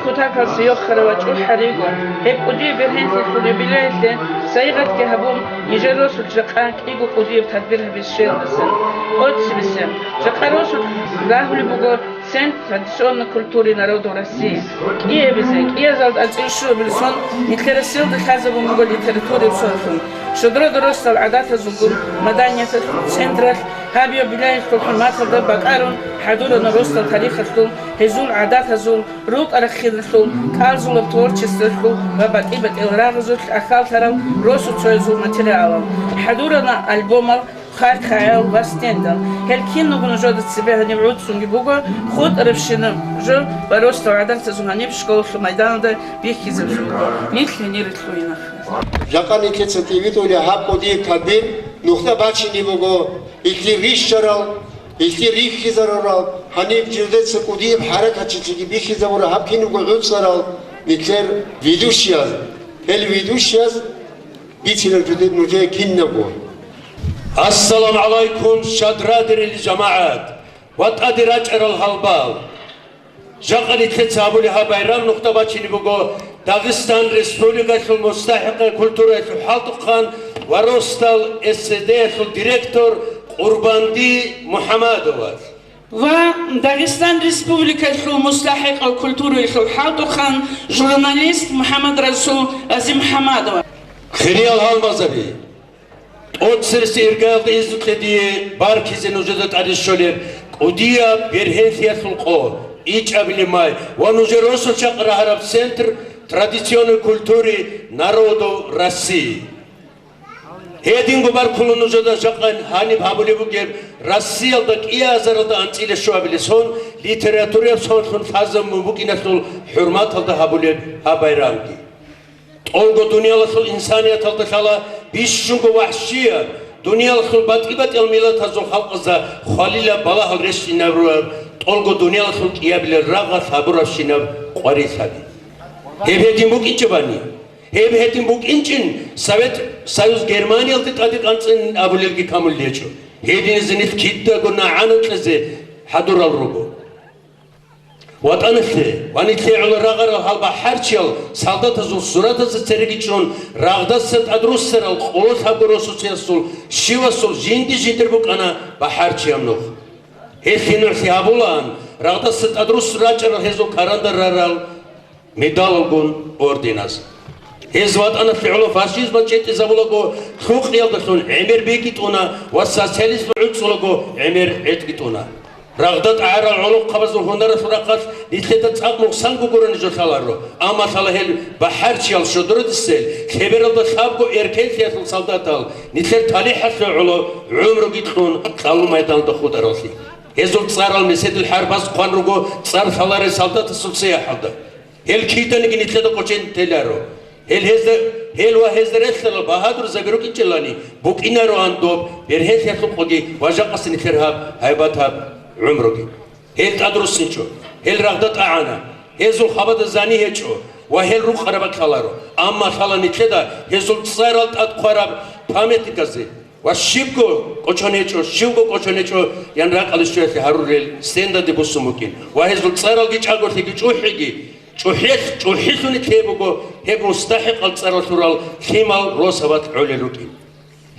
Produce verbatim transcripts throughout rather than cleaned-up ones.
Кутакалъе йохарав ва чӀухӀарав йиго. Гьеб кӀудияб бергьенлъиялъул юбилеялъе сайигъатги гьабун, нижер росулъ жакъа кӀиго кӀудияб тадбир гьабизе щвелдасан, тӀоцебесеб. Жакъа росулъ рагьулеб буго Центр традиционной культуры народов России. КӀиабизе, кӀиазалда анцӀила щуабилеб сон нилъер Россиялда лъазабун буго литератураялъулъун. Щодрода росдал гӀадатазулгун маданияталъул централъ гьаб юбилеялъул хӀурматалда бакӀарун хӀадурана росдал тарихалъул, гьезул гӀадатазул, рукъа-рахъиналъул, кӀалзулаб творчествоялъул ва батӀи-батӀиял рагъазулъ ахьаллъарал росуцоязул материалал, хӀадурана альбомал, хъархъаял ва стендал. Гьел киналго нужеда цебе гьаниб гӀуццунги буго, хутӀарабщинаб жо ва росдал гӀадатазул гьаниб школалъул майданалда бихьизабизе буго. Нилъ гьенире лъугьинаха. Жакъа нилъеца тӀибитӀулеб гьаб кӀудияб тадбир нухда бачине буго, гьелъие рищарал, гьелъие рихьизарурал, гьаниб жидеца кӀудияб хӀаракатчилъиги бихьизабураб гьаб киналго гӀуцӀарал нилъер ведущияз, гьел ведущияз бицинаб жо нужее кинабго. Ассаламу гӀалайкум, щадрадерил жамагӀат ва тӀаде рачӀарал гьалбал! Жакъа нилъеца гьабулеб гьаб байрам нухда бачине буго Дагъистан Республикалъул мустахӀикъав культураялъул хӀалтӀухъан ва росдал С С Д-ялъул директор Къурбанди МухӀамадовас. Ва Дагъистан Республикалъул мустахӀикъав культураялъул хӀалтӀухъан, журналист МухӀамадрасул ГъазимухӀамадова. Хириял гьалмагъзаби! ТӀоцересеб иргаялда изну кье дие баркизе нужеда тӀаде щолеб кӀудияб бергьенлъиялъул къо, ичӀабилеб май ва нужер росулъ жакъа рагьараб Центр традиционной культуры народов России. Гьединго баркула нужеда жакъа гьаниб гьабулеб бугеб Россиялда кӀиазаралда анцӀила щуабилеб сон литератураялъулъун лъазабун букӀиналъул хӀурматалда гьабулеб гьаб байрамги. ТӀолго дуниялалъул инсанияталда лъала бищунго вахӀщияб, дуниялалъул батӀи-батӀиял миллатазул халкъазда хвалилаб балагьал рещтӀинабураб, тӀолго дуниялалъул кӀиабилел рагъал гьабурабщинаб къварилъаби. Гьеб гьедин букӀинчӀебани? Гьеб гьедин букӀинчӀин Совет Союз Германиялде тӀаде къанцӀин абулелги камулел гьечӀо. Гьединизе нилъ кидаго нагӀана кьезе хӀадурал руго. ВатӀаналъе ва нилъее гӀоло рагъарал гьал бахӀарчиял солдатазул суратазе цереги чӀун, рагъдаса тӀадруссарал къоло лъабго росуцоясул щивасул жинди-жиндир букӀана бахӀарчиял нух. Гьелъие нугӀлъи гьабулаан рагъдаса тӀадрус рачӀарал гьезул карандар рарал медалалгун орденаз. Гьез ватӀаналъе гӀоло фашизмалъ чӀетӀизабулаго лъукъиялдалъун гӀемер бегитӀуна ва социализмалъ гӀуцӀулаго гӀемер гӀетӀгитӀуна. Рагъда тӀагӀарал гӀолохъабазул гьунаралъул рахъалъ нилъеда цӀакъ нукъсанго гурони жо лъаларо, амма лъала гьел бахӀарчиял щодородисел лъебералда лъабго эркенлъиялъул солдатал нилъер талихӀалъе гӀоло гӀумруги кьун кьалул майдалда хутӀараллъи. Гьезул цӀарал меседил хӀарбаз хъван руго цӀар лъаларел солдатасул цеяхӀалда. Гьел киданиги нилъеда къочен теларо. Гьел гьезда, гьел ва гьезда релълъарал багьадурзаби рукӀинчӀелани, букӀинароан доб бергьенлъиялъул къоги ва жакъасда нилъер гьаб гьайбатаб гӀумруги. Гьел тӀадруссинчӀо, гьел рагъда тӀагӀана, гьезул хабада зани гьечӀо ва гьел рукъараб бакӀаларо. Амма лъала нилъеда гьезул цӀарал тӀад хъвараб памятниказе ва щибго кӀочон гьечӀо, щибго кӀочон гьечӀо, ян ракӀалде щвеялъе гьарурел стендаде буссун букӀин ва гьезул цӀаралги чӀаголъиги чӀухӀиги, чӀухӀелъ-, чӀухӀилъуни лъеб буго гьеб мустахӀикъал цӀарал лъурал лъимал росабалъ гӀолел рукӀин.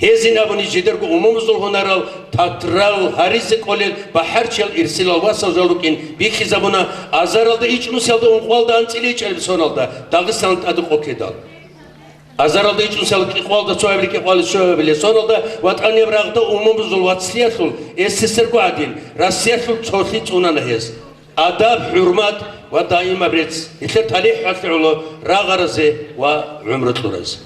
Гьезин абуни жидерго умумузул гьунарал такрар гьаризе кӀолел бахӀарчиял ирсилал васал жал рукӀин бихьизабуна, азаралда ичӀнусиялда ункъвалда анцӀила ичӀараб соналда Дагъистаналда тӀаде къоккидал. Азаралда ичӀнусиялда кӀикъвалда цоабилеб, кӀикъвалда цоабилеб соналда ВатӀанияб рагъда умумузул вацлъиялъул С С С Р-гу гӀадин, Россиялъул цолъи цӀунана гьез. Адаб, хӀурмат ва даимаб рецц нилъер талихӀалъе гӀоло рагъаразе ва гӀумру кьуразе.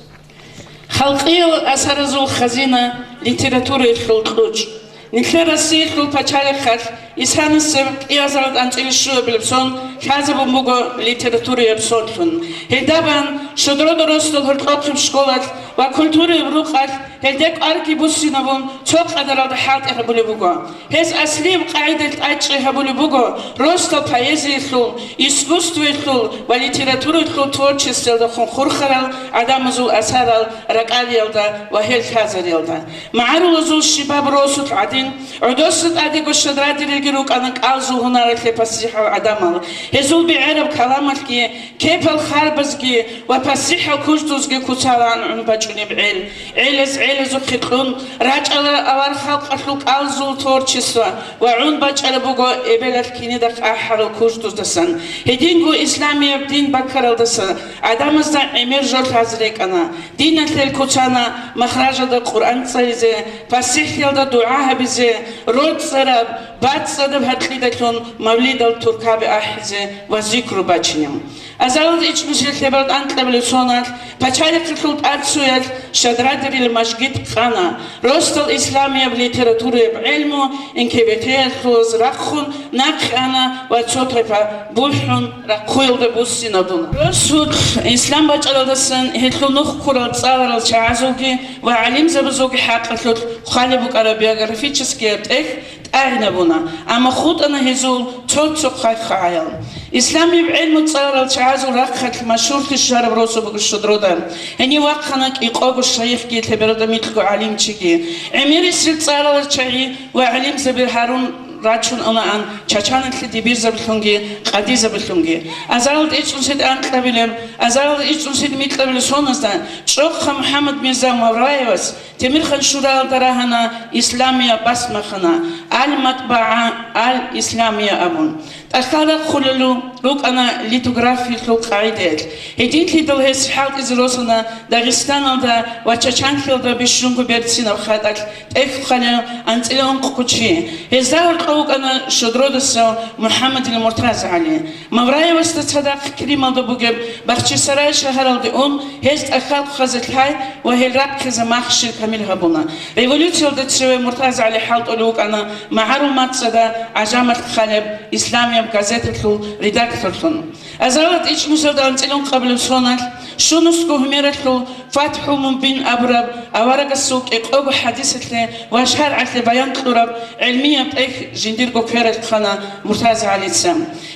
Халкъиял асаразул хазина, литератураялъул кьучӀ. Нилъер Россиялъул пачалихъалъ исанасеб кӀиазарал анцӀила щуабилеб сон лъазабун буго литератураяб сонлъун. Гьелдабан Шудрода росдал гьоркьохъеб школалъ ва культураяб рукъалъ гьелде кӀварги буссинабун цо къадаралда хӀалтӀи гьабулеб буго. Гьез аслияб къагӀидалъ тӀадчӀей гьабулеб буго росдал поэзиялъул, искусствоялъул ва литератураялъул творчествоялдехун хурхарал гӀадамазул асарал ракӀалиялда ва гьел лъазариялда. МагӀарулазул щибаб росулъ гӀадин, гӀодоса тӀадего щадрадерилги рукӀана кӀалзул гьунаралъе пасихӀал гӀадамал. Гьезул бегӀераб каламалъги, кепал харбазги ва пасихӀал куждузги куцалаан гӀун бачӀунеб гӀел. ГӀелаз гӀелазухъе кьун, рачӀарал авар халкъалъул кӀалзул творчество ва гӀун бачӀараб буго эбелалъ кинидахъ ахӀарал куждуздасан. Гьединго исламияб дин баккаралдаса гӀадамазда гӀемер жо лъаз рекӀана. Диналъ гьел куцана махражалда Къуръан цӀализе, пасихӀиялда дугӀа гьабизе, роцӀцӀараб, бацӀцӀадаб гьаркьидалъун мавлидал туркаби ахӀизе ва зикру бачине. Азарилда ичӀнусиялъе бартӀанкьабилеб соналъ пачалихъалъул тӀад цоялъ щадрадерил мажгит къана, росдал исламияб литератураяб гӀелму НКВД-ялъулаз рахъун нахъе ана ва цо тайпа бухӀун, рахъуялда буссинабуна. Росулъ ислам бачӀаралдасан гьелъул нух ккурал цӀаларал чагӀазулги ва гӀалимзабазулги хӀакъалъулъ хъвалеб букӀараб биографическияб тӀехь тӀагӀинабуна, амма хутӀана гьезул цо-цо хъвай-хъвагӀаял. Исламияб гӀелму цӀаларал чагӀазул рахъалъ машгьурлъи щвараб росу буго Шудрода. Гьенив вахъана кӀикъого шайихги лъебералда микьго гӀалимчиги. ГӀемерисел цӀаларал чагӀи ва гӀалимзаби гьарун рачун анаан Чачаналъе дибирзабилъунги къадизабилъунги. Азарилда ичӀнусиялда анкьабилеб, азарилда ичӀнусиялда микьабилеб соназда ЧӀохъа МухӀаммад-Мирза Мавраевас Темирхан шураялда рагьана исламияб басмахана, Ал-МатбагӀа Ал-Исламия абун. ТӀахьал рахъулел рукӀана литографиялъул къагӀидаялъ. Гьединлъидал гьес хӀалтӀизе росана Дагъистаналда ва Чачанлъиялда бищунго берцинаб хатӀалъ тӀехь хъвалел анцӀила ункъго чи. Гьезда гьоркьов вукӀана Шудродасев МухӀаммадил МуртазагӀали. Мавраевасда цадахъ Крималда бугеб Бахчисарай шагьаралде ун, гьез тӀахьал хъвазе лъай ва гьел рахъизе махщел камил гьабуна. Революциялда цеве МуртазагӀали хӀалтӀулев вукӀана магӀарул мацӀцӀада ГӀажамалъ хъалеб исламияб газеталъул редакторлъун. Азарилда ичӀнусиялда анцӀила ункъабилеб соналъ Шунусго гьумералъул ФатхӀул Мубин абураб аварагасул кӀикъого хӀадисалъе ва шаргӀалъе баян кьураб гӀелмияб тӀехь жиндирго квералъ хъана МуртазагӀалица.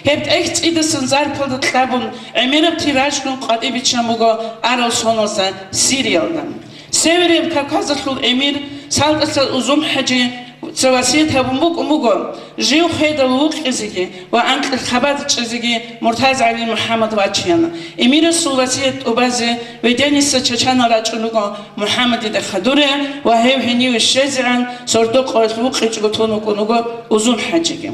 Гьеб тӀехь цӀидасан зарпалда кьабун, гӀемераб тиражгун къватӀибе биччан буго арал соналъа Сириялда. Северияб Кавказалъул эмир СалтӀасул Узум-хӀажица васият гьабун букӀун буго, жив хведал вукъизеги ва анкьил хабар чӀезеги МуртазагӀали МухӀаммад вачеян. Эмирасул васият тӀубазе Ведениса чачанал рачӀун руго МухӀаммадида хадуре ва гьев гьениве щвезегӀан сордо-къоялъ вукъичӀого тун вукӀун вуго Узум-хӀажиги.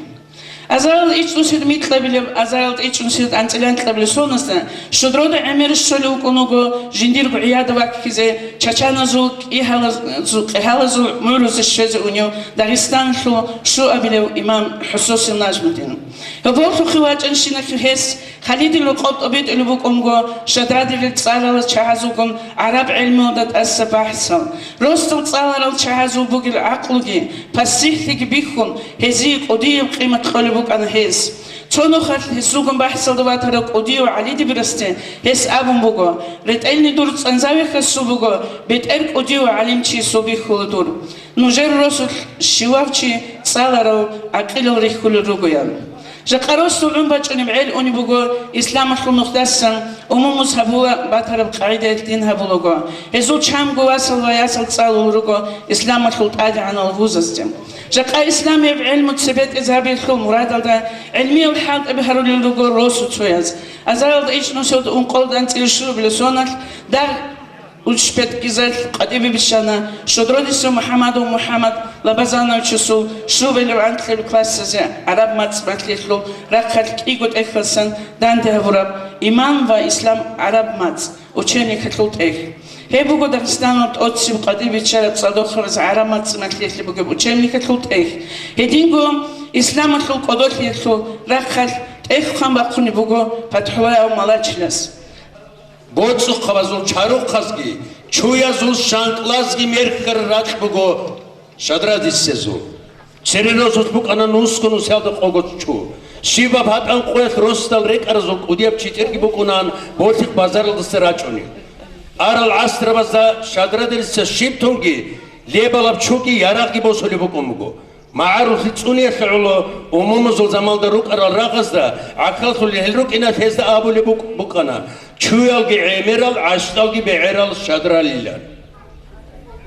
Азарилда ичӀнусиялда микьабилеб, азарилда ичӀнусиялда анцӀила анкьабилеб соназда Шудрода гӀемер щолев вукӀун вуго жиндирго гӀияда ваккизе, чачаназул кӀигьалазул, кӀигьалазул гӀумрузе щвезе унев Дагъистаналъул шуабилев имам ХӀусусев Нажмудин. Гьоболлъухъе вачӀанщинахъе гьес Халидил рокъоб тӀобитӀулеб букӀунго, щадрадерил цӀаларал чагӀазулгун гӀараб гӀелмуялда тӀаса бахӀсал, росдал цӀаларал чагӀазул бугел гӀакълуги, пасихӀлъиги бихьун, гьезие кӀудияб къимат кьолеб букӀана гьес. Цо нухалъ гьесулгун бахӀсалда ватарав кӀудияв ГӀалидибирасде гьес абун буго: «РетӀелни дур цӀанзавихьасул буго, бетӀер кӀудияв гӀалимчиясул бихьула дур. Нужер росулъ щивав чи цӀаларав гӀакъилал рихьулел ругоян». Жакъа росдал гӀун бачӀунеб гӀел унеб буго исламалъул нухдасан, умумуз гьабула батараб къагӀидаялъ дин гьабулаго. Гьезул чамго васал ва ясал цӀалул руго исламалъул тӀадегӀанал вузазде. Жакъа исламияб гӀелму цебетӀезабиялъул мурадалда гӀелмиял хӀалтӀаби гьарулел руго росуцояз. Азарилда ичӀнусиялда ункъоялда анцӀила щуабилеб соналъ дагь Учпетгизалъ къватӀибе бищана Шудродисев МухӀаммадов МухӀаммад Лабазановичасул шуабилеб анкьабилеб классазе гӀараб мацӀ малъиялъул рахъалъ кӀиго тӀехьалсан данде гьабураб «Иман ва ислам гӀараб мацӀ» учебникалъул тӀехь. Гьеб буго Дагъистаналда тӀоцебе къватӀибе биччараб цӀадахъабаз гӀараб мацӀ малъиялъе бугеб учебникалъул тӀехь. Гьединго исламалъул кӀодолъиялъул рахъалъ тӀехь хъван бахъунеб буго ПатхӀуллагьав Малачилас. БоцӀухъабазул чарухъазги чуязул шанкӀлазги мерхьараб ракь буго Шадрадисезул. Церерозулъ букӀана нусго-нусиялда къого чу. Щибаб гьатӀан къоялъ росдал рекӀаразул кӀудияб читӀерги букӀунаан болъихъ базаралдаса рачӀунел. Арал гӀасрабазда Шадрадирица щиб тунги лебалаб чуги ярагъги босулеб букӀун буго. МагӀарулъи цӀуниялъе гӀоло умумузул замалда рукӀарал рагъазда гӀахьаллъулел гьел рукӀиналъ гьезда абулеб букӀ-, букӀана: «Чуялги гӀемерал, гӀащтӀалги бегӀерал Шадралилан».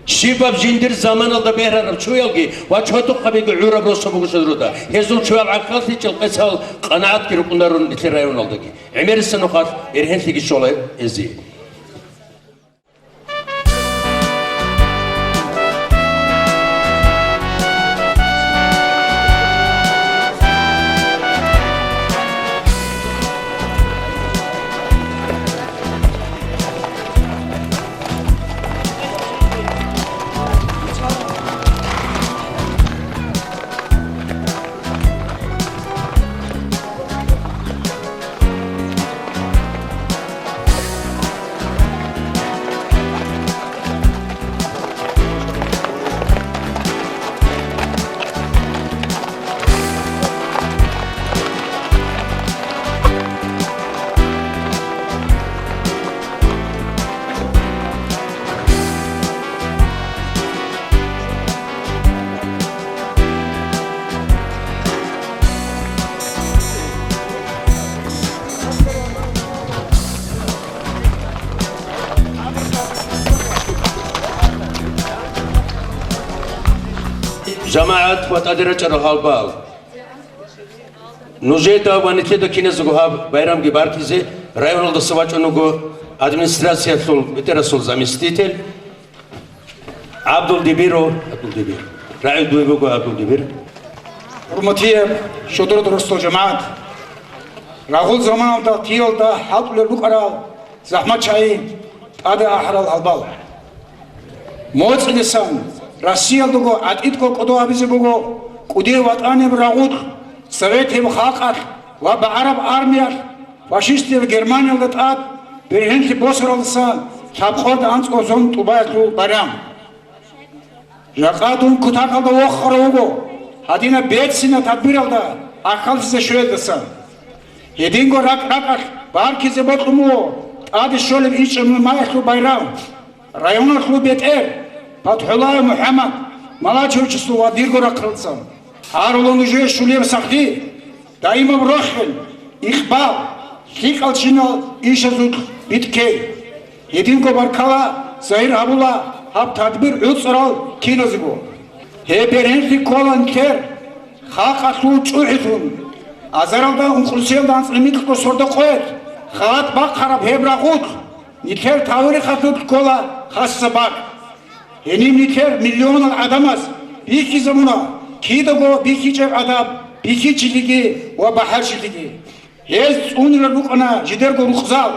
Щибаб жиндир заманалда бегьрараб чуялги ва чодухъабиги гӀураб росу буго Шадруда. Гьезул чуял гӀахьаллъичӀел къецал къанагӀатги рукӀунарун нилъер районалдаги. ГӀемерисанухъалъ эргьенлъиги щола гьезие. ЖамагӀат ва тӀаде рачӀарал гьалбал! Нужеда ва нилъеда киназего гьаб байрамги баркизе районалдаса вачӀун вуго администрациялъул бетӀерасул заместитель ГӀабдулдибиру, ГӀабдулдибир. РагӀи дуе буго, ГӀабдулдибир. ХӀурматияб Шодрода росдал жамагӀат! Рагъул заманалда, тиялда хӀалтӀулел рукӀарал захӀмачагӀи, тӀаде ахӀарал гьалбал! МоцӀидасан Россиялдаго гӀатӀидго кӀодо гьабизе буго кӀудияб ВатӀаниб рагъулъ, советияб халкъалъ ва багӀараб армиялъ фашистиял Германиялда тӀад бергьенлъи босаралдаса лъабкъоялда анцӀго зун тӀубаялъул байрам. Жакъа дун кутакалда вохарав вуго, гьадинаб берцинаб тадбиралда ахӀаллъизе щвеялдаса. Гьединго ракӀ-ракӀалъ баркизе бокьун буго тӀаде щолеб ИчӀамил маялъул байрам. Районалъул бетӀер ПатхӀуллаев МухӀаммад Малачевичасул ва дирго рахъалдасан гьарула нужее щулияб сахлъи, даимаб рохел, икъбал, лъикӀалщинал ишазулъ битӀкей. Гьединго баркала загьир гьабула гьаб тадбир гӀуцӀарал киназего. Гьеб бергьенлъи ккола нилъер халкъалъул чӀухӀилъун, азаралда ункънусиялда анцӀила микьго сордо къоялъ халат бахъараб гьеб рагъулъ. Нилъер таварихалъулъ ккола хасса бакӀ. Гьениб нилъер миллионал гӀадамаз бихьизабуна кидаго бихьичӀеб гӀадаб бихьинчилъиги ва бахӀарчилъиги. Гьез цӀунилан рукӀана жидерго рукъзал,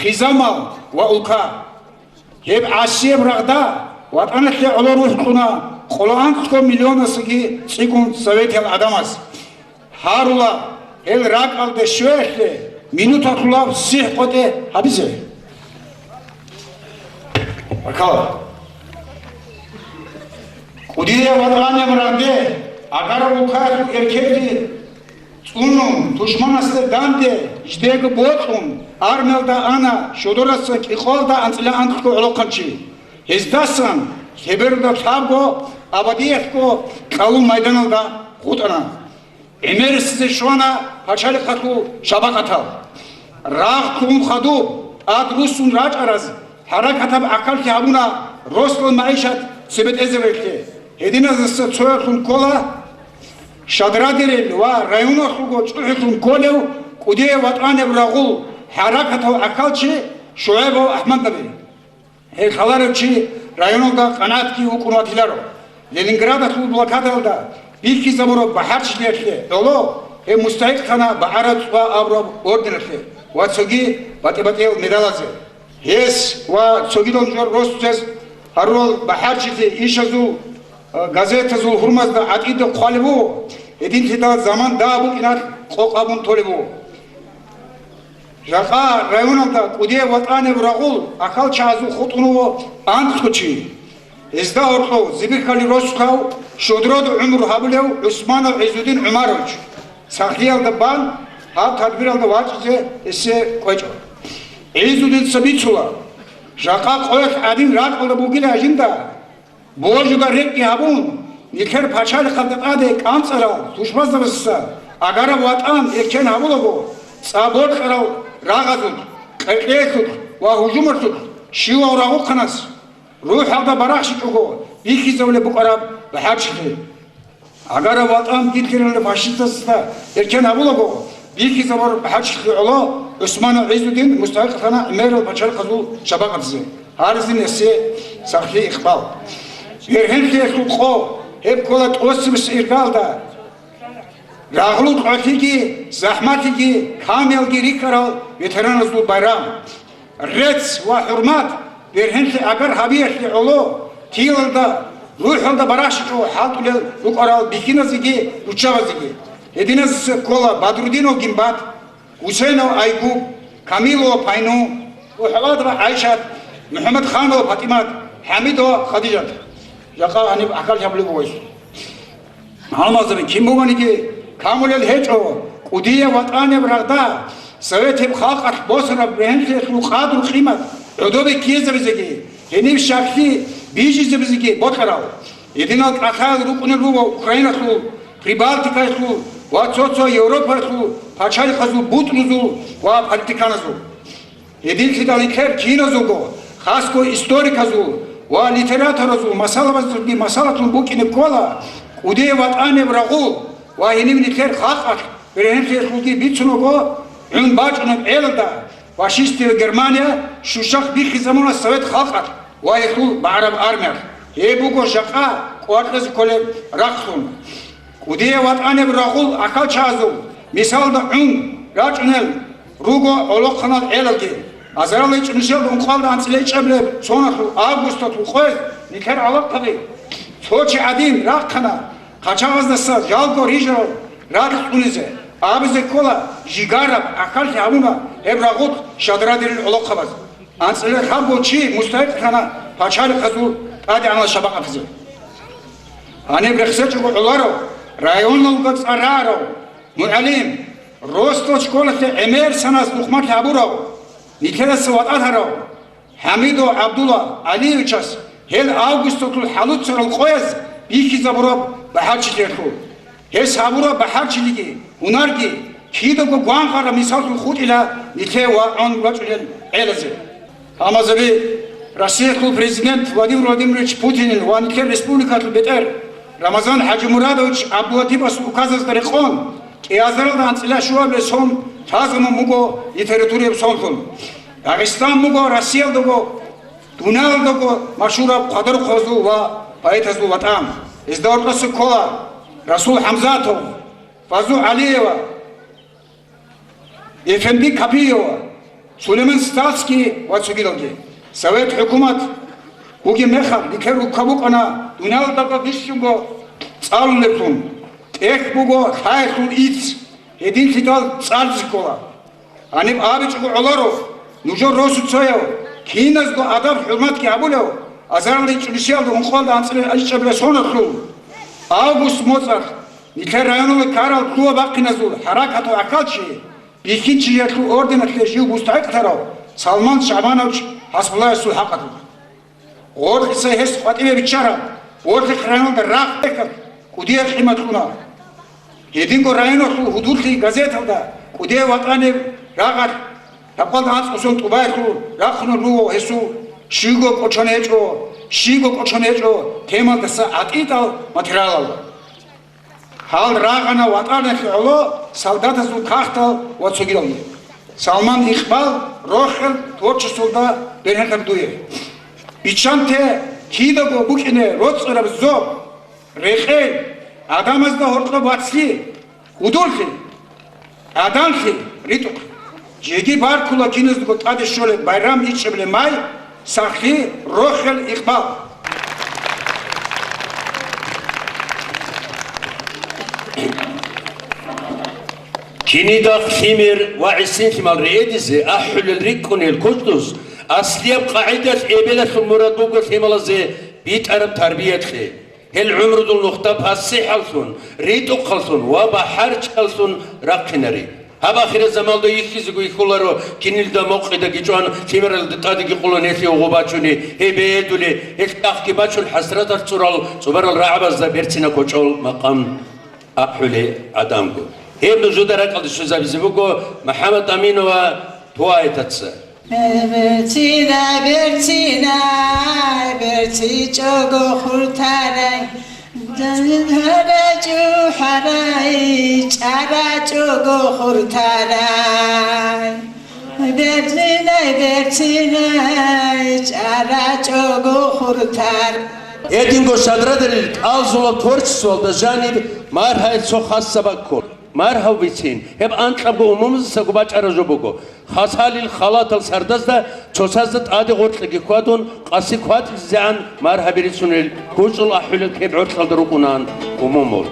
хъизамал ва улка. Гьеб гӀасияб рагъда ВатӀаналъе гӀоло рухӀ кьуна къоло анкьго миллионасги цӀикӀкӀун советиял гӀадамаз. Гьарула гьел ракӀалде щвеялъе минуталъулаб сихӀ къотӀи гьабизе. Баркала. КӀудияб ВатӀанил рагъде, агараб улкаялъул эркенлъи цӀунун, тушманасда данде, жидеего бокьун, армиялда ана, Шодораса кӀикъоялда анцӀила анкьго гӀолохъанчи. Гьездасан лъебералда лъабго, абадиялъго кьалул майданалда хутӀана. ГӀемерисезе щвана пачалихъалъул шабакъатал. Рагъ лъугьун хадуб, тӀад руссун рачӀараз хӀаракатаб гӀахьаллъи гьабуна росдал магӀишат цебетӀезаб гьелъе. Гьединазаса цоялъун ккола Шадрадерил ва районалъулго чӀухӀилъун кколев кӀудияб ВатӀаниб рагъул хӀаракатав гӀахьалчи ШугӀайбов АхӀмаднаби. Гьел хъаларев чи районалда къанагӀатги вукӀун ватиларо. Ленинградалъул блокадалда бихьизабураб бахӀарчилъиялъе гӀоло гьев мустахӀикъ ккана БагӀараб ЦӀва абураб орденалъе ва цоги батӀи-батӀиял медалазе. Гьес ва цогидал жо-, росулъ гьарурал бахӀарчилъи ишазул, э, газетазул гьурмазда гӀатӀида хъвалеб буго, гьединлъидал заман дагьаб букӀиналъ къокъ абун толеб буго. Жакъа районалда кӀудияб ВатӀаниб рагъул ахьалчагӀазул хутӀун вуго анкьго чи. Гьезда гьоркьов Зибиркали росулъав Шодрода гӀумру гьабулев ГӀусманов ГӀиззудин ГӀумарович. Сахлиялда бан, гьаб тадбиралда вачӀизе эсе кӀвечӀо. ГӀиззудица бицула, жакъа къоялъ гӀадин ракьалда бугила жинда, божуда рекӀкӀи гьабун, нилъер пачалихъалда тӀаде кӀанцӀарал тушбазабаздаса агараб ватӀан эркен гьабулаго, цӀа бокьарал рагъазулъ, къеркьеялъулъ ва гьужумалъулъ щивав рагъухъанас рухӀалда барахщичӀого бихьизабулеб букӀараб бахӀарчилъи. Агараб ватӀан бихьаралда фашистазда эркен гьабулаго, бихьизабураб бахӀарчилъи гӀоло ГӀусманов ГӀиззудин мустахӀикълъана гӀемерал пачалихъазул шабакъатазе, гьаризин эсе сахлъи-икъбал. Бергьенлъиялъул къо, гьеб ккола тӀоцебесеб иргалда, рагъулъ кьолъиги, захӀмалъиги, камиялги рихьарал ветераназул байрам. Рецц ва хӀурмат бергьенлъи агар гьабиялъе гӀоло, киялда, рухӀалда барахщичӀого хӀалтӀулел рукӀарал бихьиназеги руччабазеги. Гьединазеца ккола Бадрудинов Гимбат, Гусейнов Айгуб, Камилова Пайну, МухӀамадова ГӀайшат, МухӀамадханова ПатӀимат, ХӀамидова Хадижат. Жакъа гьаниб гӀахьал гьабулеб бугойсун. Гьалмагъзаби, кин бугониги камулел гьечӀо, кӀудияб ватӀаниб рагъда, советияб халкъалъ босараб бергьенлъиялъул къадру-къимат гӀодобе ккезабизеги, гьениб щаклъи бижизабизеги бокьарал. Гьединал кӀалъаял рукӀунел руго Украиналъул, Прибалтикаялъул ва цо-цо Европаялъул пачалихъазул бутӀрузул ва политиканазул. Гьединлъидал нилъер киназулго, хасго историказул ва литераторазул масалабазулги масалалъун букӀине ккола кӀудияб ватӀаниб рагъул ва гьенив нилъер халкъалъ бергьенлъиялъулги бицунаго, гӀун бачӀунеб гӀелалда фашистияв Германия щущахъ биххизабуна совет халкъалъ ва гьелъул багӀараб армиялъ. Гьеб буго жакъа къвакьазе кколеб рахълъун. КӀудияб ватӀаниб рагъул ахӀалчагӀазул, мисалда, гӀун рачӀунел руго гӀолохъанал гӀелалги. Азарилан ичӀнусиялда ункъоялда анцӀила ичӀабилеб соналъул августалъул къоялъ нилъер гӀалахъаби цо чи гӀадин рахъана, хъачагъаздаса жалго рижарал ракь цӀунизе. Абизе ккола, жигараб ахӀаллъи гьабуна гьеб рагъулъ шадра дирил гӀолохъабаз. АнцӀила лъабго чи мустахӀикълъана пачалихъазул тӀадегӀанал шабакъатазе. Гьаниб рехсечӀого гӀоларав, районалго цӀар рагӀарав мугӀалим, росдал школалъе гӀемер санас духъмалъи гьабурав, нилъедаса ватӀалъарав ХӀамидов ГӀабдулла ГӀалиевичас гьел августалъул хӀалуцарал къояз бихьизабураб бахӀарчилъиялъул. Гьес гьабураб бахӀарчилиги, гьунарги кидаго гвангъараб мисаллъун хутӀила нилъее ва гӀун рачӀунел гӀелазе. Гьалмагъзаби, Россиялъул президент Владимир Владимирович Путинил ва нилъер республикалъул бетӀер Рамазан ХӀажимурадович ГӀабдулатиповасул указазда рекъон кӀиазаралда анцӀила щуабилеб сон лъазабун буго литератураяб сонлъун. Дагъистан буго Россиялдаго, дуниялалдаго машгьураб хъвадарухъазул ва поэтазул ватӀан. Гьезда гьоркьоса ккола Расул ХӀамзатов, Фазу ГӀалиева, Эфенди Капиева, Сулейман Стальский ва цогидалги. Совет хӀукумат бугеб мехалъ, нилъер руккаб букӀана дуниялалдаго бищунго цӀалулеблъун. ТӀехь буго лъаялъул ицц, гьединлъидал цӀализе ккола. Гьаниб абичӀого гӀоларо, нужер росуцояв, киназго адаб-хӀурматги гьабулев, азарилан ичӀнусиялда ункъоялда анцӀила ичӀабилеб соналъул август моцӀалъ нилъер районалда ккарал лъугьа-бахъиназул хӀаракатул ахӀалчи, бихьинчиярлъул орденалъе жив мустахӀикълъарав Салман ШагӀбанович ХӀасбуллаевасул хӀакъалъулъ. Гъоркьица гьес къватӀиве биччараб Борлъихъ районалда рагъ-бехалъ кӀудияб къимат кьуна. Гьединго районалъул гьудуллъи газеталда кӀудияб ватӀаниб рагъалъ, лъабкъоялда анцӀго сон тӀубаялъул рахъунел руго гьесул «Щиго кӀочон гьечӀо, щиго кӀочон гьечӀо» темалдаса гӀатӀидал материалалда. Гьал рагъана ватӀаналъе гӀоло солдатазул кагътал ва цогидалги. Салман Икъбал рохел творчествоялда бергьенлъаб дуе. Биччанте кидаго букӀине роцӀцӀараб зоб, рекъей, гӀадамазда гьоркьоб вацлъи, гьудуллъи, гӀаданлъи ритӀухъ. Жеги баркула киназдаго тӀаде щолеб байрам ичӀабилеб май, сахлъи, рохел, икъбал. Кинидахъ лъимер ва гӀисин лъимал риэдизе ахӀулел рикӀкӀунел кучӀдус аслияб къагӀидалъ эбелалъул мурад буго лъималазе битӀараб тарбиялъе. Гьел гӀумрудул нухда пасихӀаллъун, ритӀухъаллъун ва бахӀарчаллъун рахъинари. Гьаб ахират замалда йихьизего йихьуларо, кинилда мокъидаги чӀван, лъимералда тӀадеги къулан гьелъие гъоб бачуни, гьеб бедули, гьелъ кӀахги бачун хӀасраталъ цӀурал цӀубарал рагӀабазда берцина кочӀол макъам ахӀулей гӀадамго. Гьеб нужуда ракӀалде щвезабизе буго МухӀаммад Аминова Туаитаца. Берцинай, берцинай, берцичӀого хуртарай, чӀарачӀо хуртарай, чӀарачӀого хуртарай. Берцинай, берцинай, чӀарачӀого хуртар. Гьединго Шадрадерил кӀалзулаб творчествоялда жаниб маргьайил цо хас сабаб ккола. Маргьав бицин, гьеб анкьабго умумуздасаго бачӀараб жо буго. Хасалил халатал сардазда цоцазда тӀаде гъоркьеги хьвадун, къаси кватӀизегӀан маргьаби рицунел, гучӀул ахӀулел кеб гӀоркьалда рукӀунаан умумул.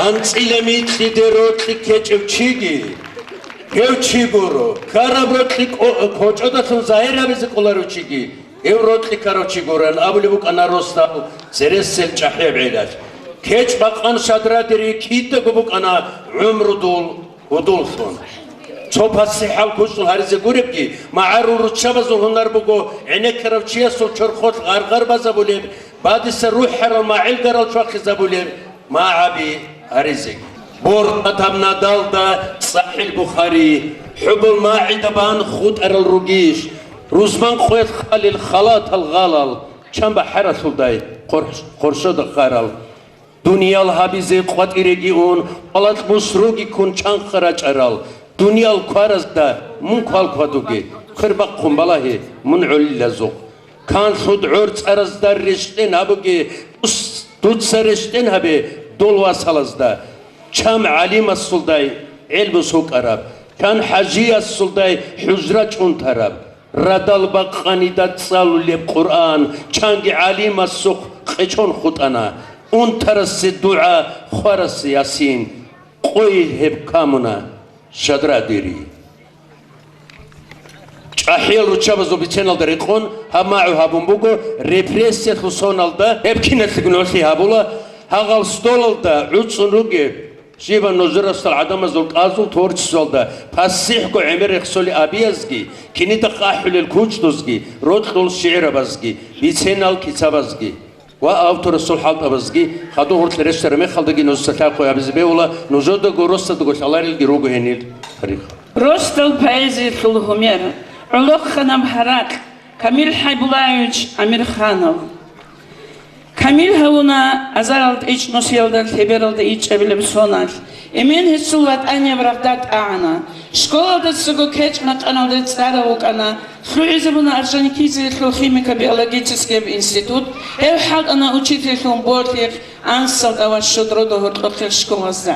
АнцӀила микьиде рокьи ккечӀев чиги, гьев чи гуро, ккараб рокьи кӀо-, кочӀодалъун загьир гьабизе кӀоларев чиги, гьев рокьи ккарав чи гуран абулеб букӀана росдал цересел чӀахӀияб гӀелалъ. КечӀ бакъан Шадрадери кидаго букӀана гӀумрудул гьудуллъун. Цо пасихӀал кучӀдул гьаризе гуребги, магӀарул руччабазул гьунар буго гӀенеккарав чиясул чорхолъ гъаргъар базабулеб, бадиса рухӀарал магӀилгарал чвахизабулеб магӀаби гьаризеги. Борхатаб надалда цӀахӀил бухари, хӀубул магӀида бан хутӀарал ругищ, рузман къоялъ халил халатал гъалал, чан бахӀаралъулдай къорш-, къоршода хъарал. Дуниял гьабизе къватӀиреги ун, палатӀ бусруги ккун чанха рачӀарал, дуниял кваразда мун квалквадуге, квер бахъун балагье мун гӀолилазухъ. Канлъуд гӀорцӀаразда рещтӀен гьабуге, дус-, дуца рещтӀен гьабе дол васалазда. Чан гӀалимасулдай гӀелму сукӀараб, чан хӀажиясулдай хӀужра чӀунтараб. Радал бакъанида цӀалулеб Къуръан, чанги гӀалимасухъ къечон хутӀана, унтарасе дугӀа, хварасе Ясин, къойил гьеб камуна Шадрадери. ЧӀахӀиял руччабазул биценалда рекъон гьаб магӀу гьабун буго, репрессиялъул соналда гьеб киналъего нугӀлъи гьабула, гьагъал столалда гӀуцӀун ругеб. Щибаб нужер росдал гӀадамазул кӀалзул творчествоялда пасихӀго гӀемер рехсолел абиязги, кинида къахӀулел кучӀдузги, рокьул шигӀрабазги, биценал кицабазги ва авторасул хӀалтӀабазги хадур гъоркье рещтараб мехалдаги нужеца лъабкъоябизе бегьула, нужедаго росдаго лъаларелги руго гьенир тарих. Росдал поэзиялъул гьумер, гӀолохъанаб гьаракь, Камил ХӀайбуллаевич Амирханов. Камил гьавуна азаралда ичӀнусиялда лъебералда ичӀабилеб соналъ. Эмен гьесул ватӀанияб рагъда тӀагӀана. Школалдасаго кечӀ-макъаналде цӀарав вукӀана, ЛъугӀизабуна Орджоникидзеялъул химико-биологический институт, гьев хӀалтӀана учительлъун Болъихъ, Ансалда ва Щодрода гьоркьохъел школазда.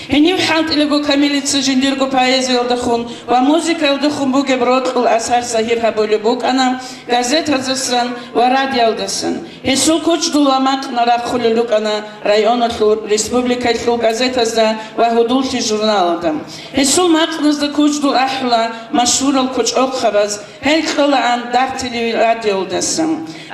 Гьенив хӀалтӀилаго Камилица жиндирго поэзиялдехун ва музыкаялдехун бугеб рокьул асар загьир гьабулеб букӀана газетаздасан ва радиоялдасан. Гьесул кучӀдул ва макъна рахъулел рукӀана районалъул, республикаялъул газетазда ва гьудуллъи журналалда. Гьесул макъназда кучӀдул ахӀула машгьурал кучӀохъабаз, гьел кьолаан дагь телерадиоялдаса.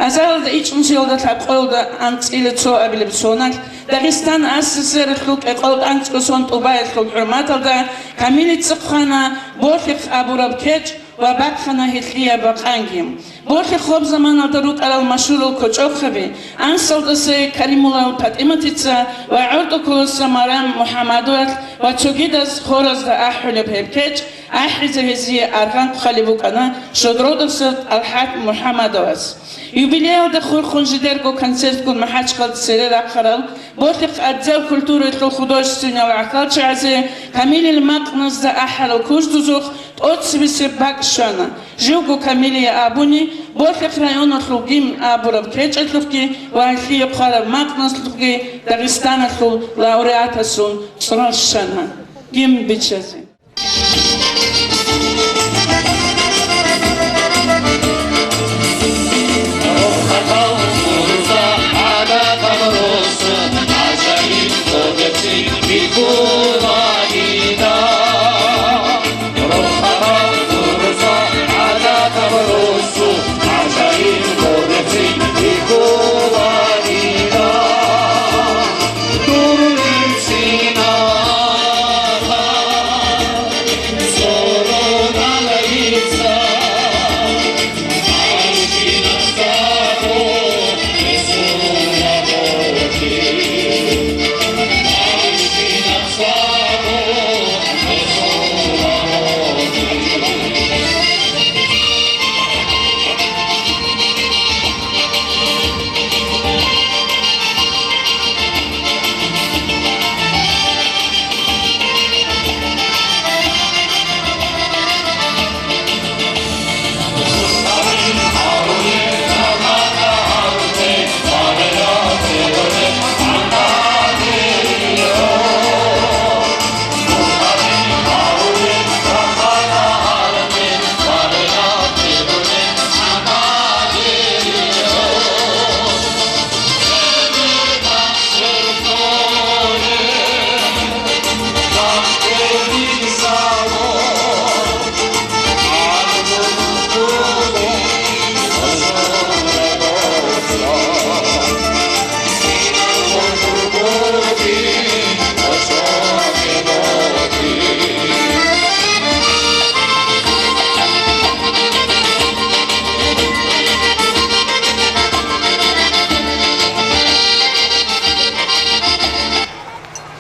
Азарилда ичӀнусиялда лъабкъоялда анцӀила цо абилеб соналъ, Дагъистан АССР-алъул кӀикъоялда анцӀго сон тӀубаялъул хӀурматалда Камилица хъвана Болъихъ абураб кечӀ ва бахъана гьелъияб бакъанги. Болъихъ гьоб заманалда рукӀарал машгьурал кучӀохъаби, Ансалдаса Каримуллаял ПатӀиматица ва ГӀордоколоса Марам МухӀаммадовалъ ва цогидаз хоразда ахӀулеб гьеб кечӀ ахӀизе гьезие аргъан хъвалеб букӀана Щодродаса ТӀалхӀат МухӀаммадовас. Юбилеялда хурхун жидерго концертгун МахӀачхъалаца цере рахъарал Болъихъ отдел культураялъул художественниял гӀахьалчагӀазе Камилил макъназда ахӀарал кучӀдузухъ тӀоцебесеб бакӀ щвана. Живго Камилие абуни, Болъихъ районалъул гимн абураб кечӀалъухъги ва гьелъие хъвараб макъналъухъги Дагъистаналъул лауреатасул цӀурал щвана гимн биччазе.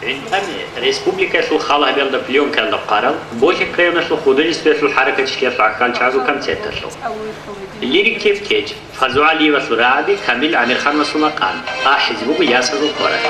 ГӀинтӀаме республикаялъул халабиялда пленкаялда хъварал Болъихъ районалъул художествоялъул хӀаракатчагӀазул концерталъул. Лирикияб кечӀ, Фазу ГӀалиевасул рагӀаби, Камил ГӀамирхановасул макъам, ахӀизе буго ясазул хъварал.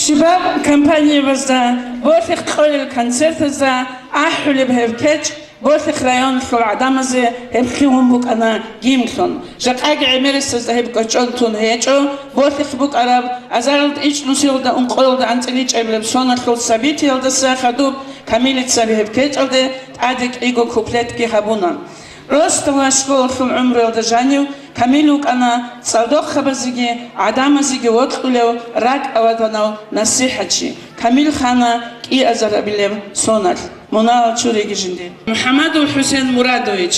Шибаб компаниябазда, болъихъ кьолел концертазда ахӀулеб гьеб кечӀ, болъихъ районалъул гӀадамазе гьеб лъугьун букӀана гимлъун. Жакъаги гӀемерисезда гьеб кочӀон тун гьечӀо, болъихъ букӀараб азарилда ичӀ нусиялда ункъоялда анцӀила ичӀабилеб соналъул событиялдаса хадуб Камилица гьеб кечӀалде тӀаде кӀиго куплетги гьабуна. Росдала школалъул гӀумруялда жанив Камил вукӀана цӀалдохъабазеги гӀадамазеги вокьулев ракӀ аваданав насихӀатчи, Камил хана кӀиазарабилеб соналъ, мунагьал чуриги жиндир. МухӀамадов ХӀусен Мурадович.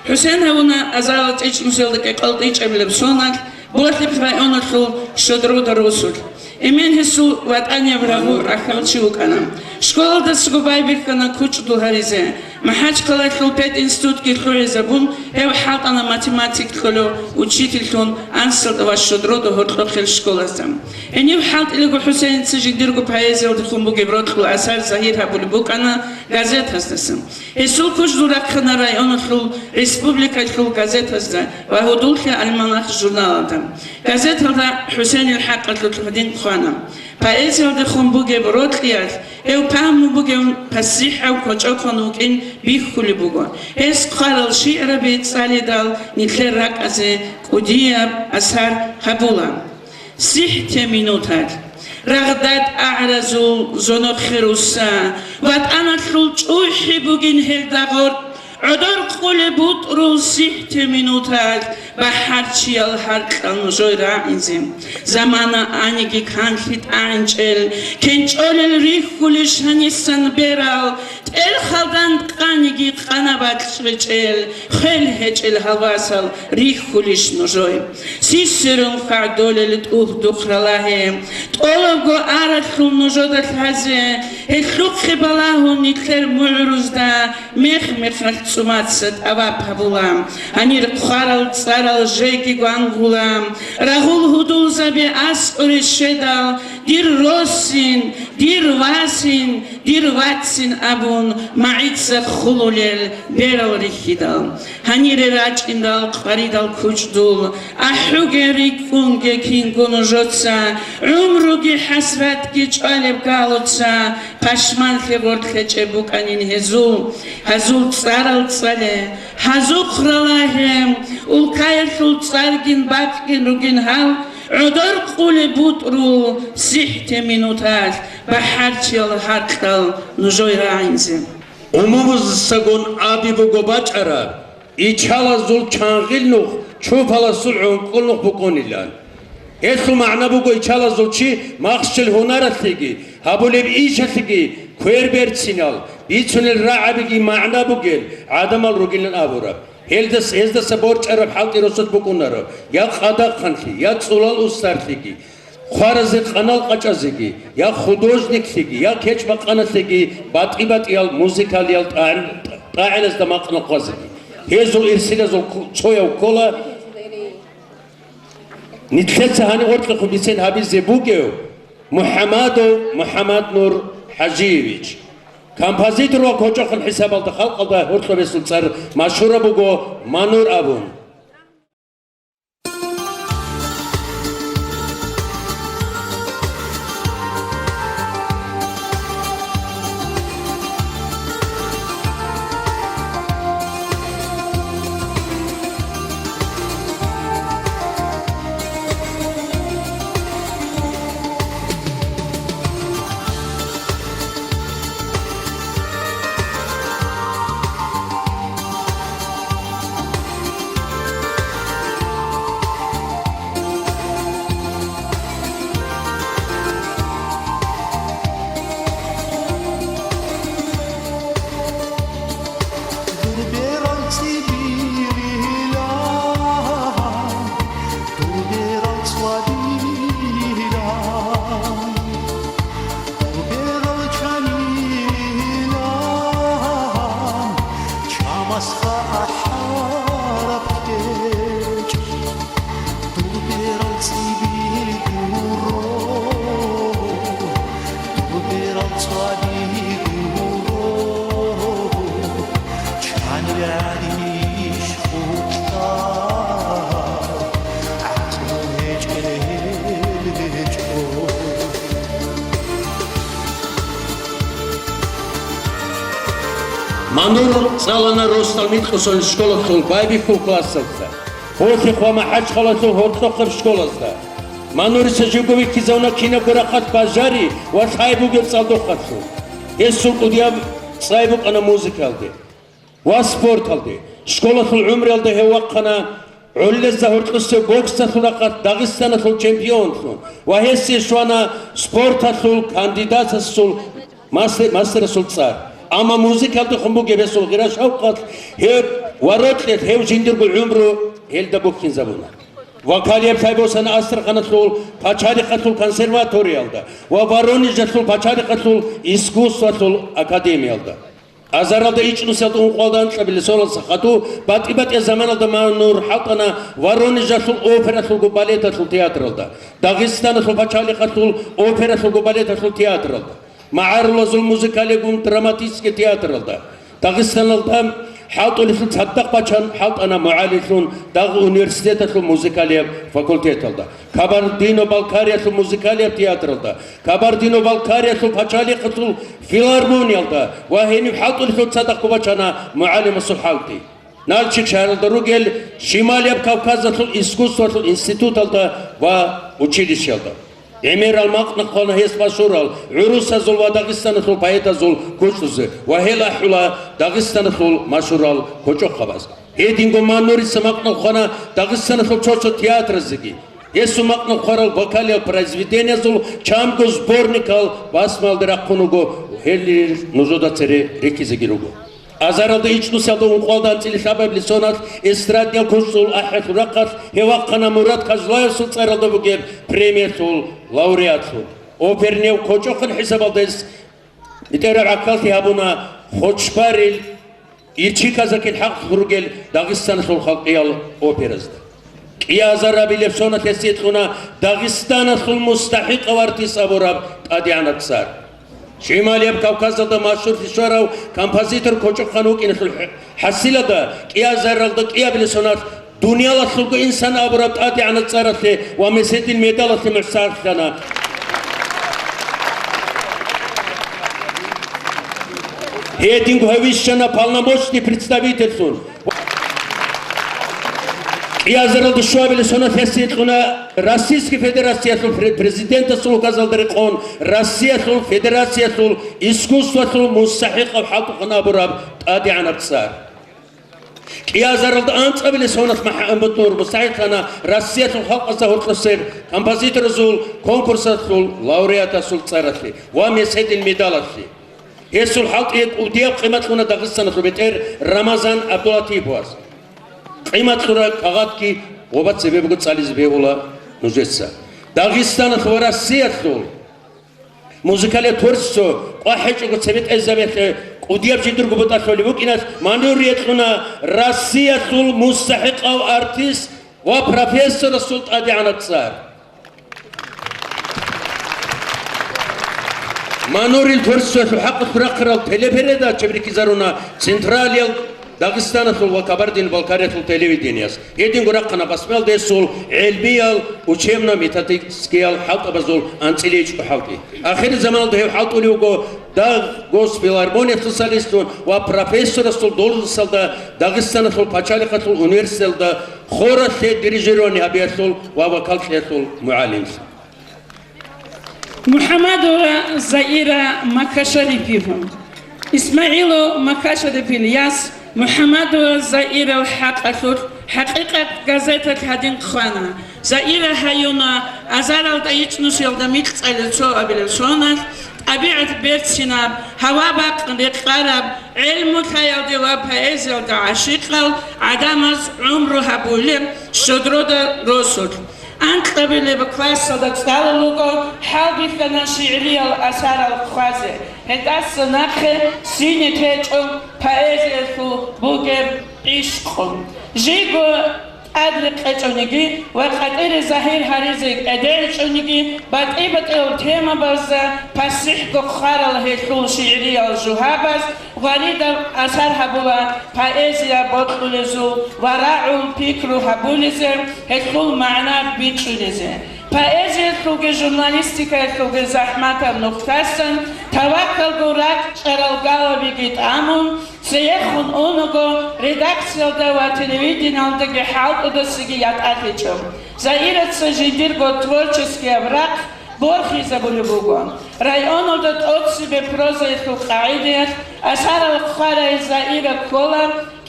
ХӀусен гьавуна азарилда ичӀ нусиялда кӀикъоялда ичӀабилеб соналъ, Болъихъ районалъул Щодрода росулъ. Эмен гьесул ватӀанияб рагъул ахӀалчи вукӀана. Школалдасаго байбихьана кучӀдул гьаризе. МахӀачхъалаялъул пединститутги лъугӀизабун, гьев хӀалтӀана математик кьолев учительлъун Анцалда ва Щодрода гьоркьохъел школазда. Гьенив хӀалтӀилаго ХӀусеница жиндирго поэзиялдехун бугеб рокьул асар загьир гьабулеб букӀана газетаздаса. Гьесул кучӀдул рахъана районалъул, республикалъул газетазда ва гьудуллъи альманах-журналалда. Газеталда ХӀусенил хӀакъалъулъ гьадин хъвана: «Поэзиялдехун бугеб рокьиялъ, гьев пагьму бугев пасихӀав кочӀохъан вукӀин бихьулеб буго. Гьес хъварал шигӀраби цӀалидал нилъер ракӀазе кӀудияб асар гьабула». СихӀте минуталъ, рагъдад агӀразул зонохъе руса, ватӀаналъул чӀухӀи бугин гьелда гъоркь, гӀодор къулеб бутӀрул сихӀте минуталъ, бахӀарчиял гьаркьал нужой рагӀинзе. Замана аниги канлъи тӀагӀинчӀел, кенчӀолел рихьулищ гьанисан берал, ТӀерхалдан къаниги къана бакьчӀечӀел, хвел гьечӀел гьалвасал рихьулищ нужой? Сисерун хьвадолел тӀугь духъ ралагье, тӀолабго аралъул нужода лъазе, гьелъухъе балагьун нилъер мугӀрузда мех-мехалъ цӀумаца тӀаваб гьабула. Гьанир хъварал цӀарал жеги гвангъула, рагъул гьудулзаби аскӀоре щведал, дир росин, дир васин, дир вацин абун, магӀица хулулел берал рихьидал. Гьанире рачӀиндал къваридал кучӀдул, ахӀуге рикӀкӀунге кинго нужеца, гӀумруги хӀасратги чӀвалеб галуца, пашманлъи гъоркь гьечӀеб букӀанин гьезул. Гьазул цӀарал цӀале, гьазухъ ралагье, улкаялъул цӀаргин бакьгин ругин гьал, гӀодор къулеб бутӀрул сихӀте минуталъ, бахӀарчиял гьаркьал нужой рагӀинзе. Умумузесагун аби буго бачӀараб, ичалазул чангъил нух чупаласул гӀункӀул нух букӀунилан. Гьелъул магӀна буго ичалазул чи махщел гьунаралъеги, гьабулеб ишалъеги квер берцинал, бицунел рагӀабиги магӀна бугел гӀадамал ругилан абураб. Гьелдас, гьездаса борчӀараб хӀалтӀи росулъ букӀунаро, я къадахъанлъи, я цӀулал устарлъиги, хъваразе къанал къачӀазеги, я художниклъиги, я кечӀ-макъаналъеги батӀи-батӀиял музыкалиял тӀагӀ-, тӀагӀиназда макъ нахъвазеги. Гьезул ирсилазул ку-, цояв ккола нилъеца гьаниб гъоркьухъе бицен гьабизе бугев МухӀамадов МухӀамаднур ХӀажиевич. Композитор ва кочӀохъан хӀисабалда халкъалда гьоркьоб гьесул цӀар машгьураб буго Манур абун. Дур берал цӀибилилан, дур берал цӀвабилилан, дур берал чанилан, чамасха ахӀараб кечӀ. Дур берал цӀибил гуро, дур берал цӀваби гуро, чанил гӀадин иш хутӀа, гӀакълу гьечӀел гьечӀо. Манур цӀалана росдал микьусалъул школалъул байбихьул классалда, гьолъихъ ва МахӀачхъалалъул гьоркьохъеб школазда. Манурица живго вихьизавуна кинабго рахъалъ бажари ва лъай бугеб цӀалдохъалъул. Гьесул кӀудияб цӀай букӀана музыкалде ва спорталде. Школалъул гӀумруялда гьев вахъана гӀоллезда гьоркьосеб боксалъул рахъалъ Дагъистаналъул чемпионлъун ва гьесие щвана спорталъул кандидатасул, мастер-, мастерасул цӀар. Амма музыкалдехун бугеб гьесул гъира-шавкъалъ гьеб ва рокьалъ гьев жиндирго гӀумру гьелда бухьинзабуна. Вокалияб лъай босана Астраханалъул пачалихъалъул консерваториялда ва Воронежалъул пачалихъалъул искусствалъул академиялда. Азаралда ичӀнусиялда ункъоялда анкьабилеб соналдаса хадуб батӀи-батӀияб заманалда Манур хӀалтӀана Воронежалъул опералъулго балеталъул театралда, Дагъистаналъул пачалихъалъул опералъулго балеталъул театралда, магӀарулазул музыкалиягун драматический театралда, Дагъистаналда хӀалтӀулелъул цадахъ бачан хӀалтӀана мугӀалимлъун дагъ университеталъул музыкалияб факультеталда, Кабардино-Балкариялъул музыкалияб театралда, Кабардино-Балкариялъул пачалихъалъул филармониялда ва гьениб хӀалтӀулелъул цадахъго бачана мугӀалимасул хӀалтӀи. Налчик шагьаралда ругел Шималияб Кавказалъул искусствалъул институталда ва училищеялда. ГӀемерал макъ нахъвана гьес машгьурал гӀурусазул ва Дагъистаналъул поэтазул кучӀдузе ва гьел ахӀула Дагъистаналъул машгьурал кочӀохъабаз. Гьединго Манурица макъ нахъвана Дагъистаналъул цо-цо театразеги. Гьесул макъ нахъварал вокалиял произведениязул чамго сборникал басмалде рахъун руго, гьел нужеда цере рихьизеги руго. Азаралда ичӀнусиялда ункъоялда анцӀила лъабабилеб соналъ эстрадиял кучӀдул ахӀиялъул рахъалъ гьев вахъана Мурад Кажлаевасул цӀаралда бугеб премиялъул лауреатлъун. Опернияв кочӀохъан хӀисабалда гьес бетӀераб гӀахьаллъи гьабуна хочбарил, ирчи казакил хӀакълъун ругел Дагъистаналъул халкъиял операзда. КӀиазарабилеб соналъ гьесие кьуна Дагъистаналъул мустахӀикъав артист абураб тӀадегӀанаб цӀар. Шималияб Кавказалда машгьурлъи щварав композитор кочӀохъан вукӀиналъул хӀасилалда кӀиазаралда кӀиабилеб соналъ дуниялалъулго инсан абураб тӀадегӀанаб цӀаралъе ва меседил медалалъе мухӀ сахлъана. Гьединго гьев вищана полномочный представительлъун. КӀиазаралда щуабилеб соналъ гьесие кьуна Российский Федерациялъул пре-, Президентасул указалда рекъон Россиялъул Федерациялъул искусствалъул мустахӀикъав хӀалтӀухъан абураб тӀадегӀанаб цӀар. КӀиазаралда анцӀабилеб соналъ МахӀаммаднур мустахӀикълъана Россиялъул халкъазда гьоркьосел композиторазул конкурсалъул лауреатасул цӀаралъе ва меседил медалалъе. Гьесул хӀалтӀие кӀудияб къимат кьуна Дагъистаналъул бетӀер Рамазан ГӀабдулатиповас. Къимат кьураб кагъатги гъоба цебе буго цӀализе бегьула нужеца. Дагъистаналъ ва Россиялъул музыкалияб творчество къвахӀечӀого цебетӀезабиялъе кӀудияб жиндирго бутӀа лъолеб букӀиналъ Манур гьекъуна Россиялъул мустахӀикъав артист ва профессорасул тӀадегӀанаб цӀар. Манурил творчествоялъул хӀакъалъулъ рахъарал телепередачаби рихьизаруна Централиял Дагъистаналъул ва Кабардино-Балкариялъул телевидениялъ. Гьединго рахъана басмалда гьесул гӀелмиял, учебно-методическиял хӀалтӀабазул анцӀила ичӀго хӀалтӀи. Ахирзаманалда гьев хӀалтӀулев вуго Дагъ госфилармониялъул солистлъун ва профессорасул должносталда Дагъистаналъул пачалихъалъул университеталда хоралъе дирижирование гьабиялъул ва вокал кьеялъул мугӀалимлъун. МухӀамадова Заира Макашарипова. ИсмагӀилов Макашарип Ильяс МухӀамадова Заирал хӀакъалъулъ «ХӀакъикъат» газеталъ гьадин хъвана: Заира гьаюна азаралда ичӀнусиялда микьцӀалел цоабилеб соналъ, тӀабигӀат берцинаб, гьава-бакъ рекъараб, гӀелму-лъаялде ва поэзиялда гӀашикъал гӀадамаз гӀумру гьабулеб, щодрода росулъ. Анкьабилеб классалда цӀалулего хӀалбихьана шигӀриял асарал хъвазе, гьелдаса нахъе сине течӀо поэзиялъул бугеб гӀишкъу. Жиго тӀадрекъечӀониги ва къватӀире загьир гьаризе кӀедегӀечӀониги, батӀи-батӀиял темабазда пасихӀго хъварал гьелъул шигӀриял жугьабаз гъваридаб асар гьабула поэзия бокьулезул ва рагӀул пикру гьабулезе, гьелъул магӀна бичӀчӀулезе. Поэзиялъулги журналистикаялъулги захӀматаб нухдасан тавакалго ракӀчӀарал галабиги тӀамун, цеехун унаго, редакциялда ва телевидениялдаги хӀалтӀудасаги ятӀалъичӀо. Заираца жиндирго творческияб рахъ борхизабулеб буго. Районалда тӀоцебе прозаялъул къагӀидаялъ асарал хъварай Заира ккола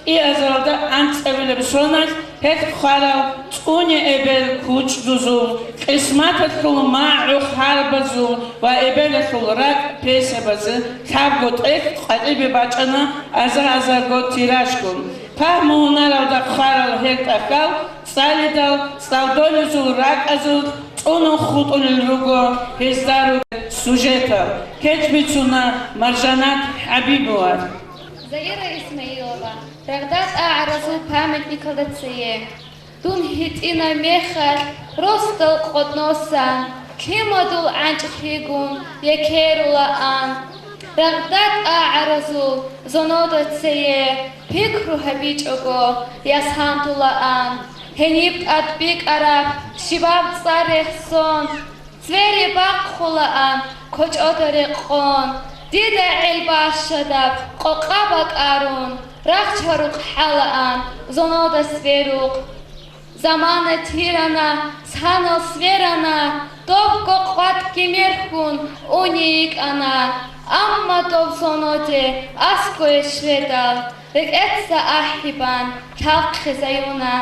кӀиазаралда анцӀабилеб соналъ. Гьелъ хъварал цӀуне эбел кучӀдузул, къисматалъул магӀу харбазул ва эбелалъул ракӀ пьесабазе лъабго тӀехь къватӀибе бачӀана азар-азарго тиражгун. Пагьму-гьунаралда хъварал гьел тӀахьал цӀалидал, цӀалдолезул ракӀазул цӀунун хутӀулел руго гьезда ругел сюжетал, кечӀ бицуна Маржанат ХӀабибова. Заира Исмаилова, «Рагъда тӀагӀаразул памятникалда цее». Дун гьитӀина мехалъ росдал къотӀносан, лъимадул гӀанчӀлъигун якерула ан. Рагъда тӀагӀаразул зонода цее пикру гьабичӀого, ясгьантула ан. Гьениб тӀад бикӀараб щибаб цӀар рехсон, цвери бахъулаан кочӀода рекъон. Дида гӀел бащадаб къокъа бакӀарун, рахчарухъ хӀалаан зонода сверухъ. Замана тирана, санал сверана, добго къватӀги мерхьун уни йикӀана, амма доб зоноде аскӀое щведал, рекӀеца ахӀибан лъалхъизаюна.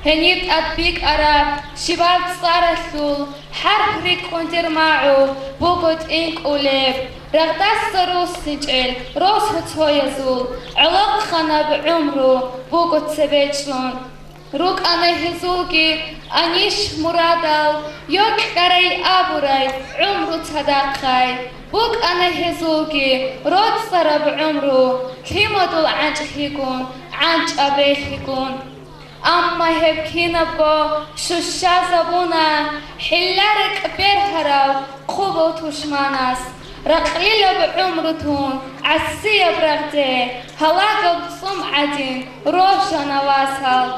Гьениб тӀад бикӀараб щибаб цӀаралъул хӀарп рикӀкӀун дир магӀу буго тӀинкӀулеб, рагъдаса руссинчӀел росуцоязул гӀолохъанаб гӀумру буго цебе чӀун. РукӀана гьезулги анищ мурадал, йокьарай абурай гӀумру цадахъай. БукӀана гьезулги роцӀцӀараб гӀумру, лъимадул гӀанчӀлъигун, гӀанчӀаб релълъигун. Амма гьеб кинабго щущазабуна хӀилла-рекӀ бергьарав хъубул тушманас. Ракълилаб гӀумру тун гӀасияб рагъде, гьалагаб цӀум гӀадин роржана васал.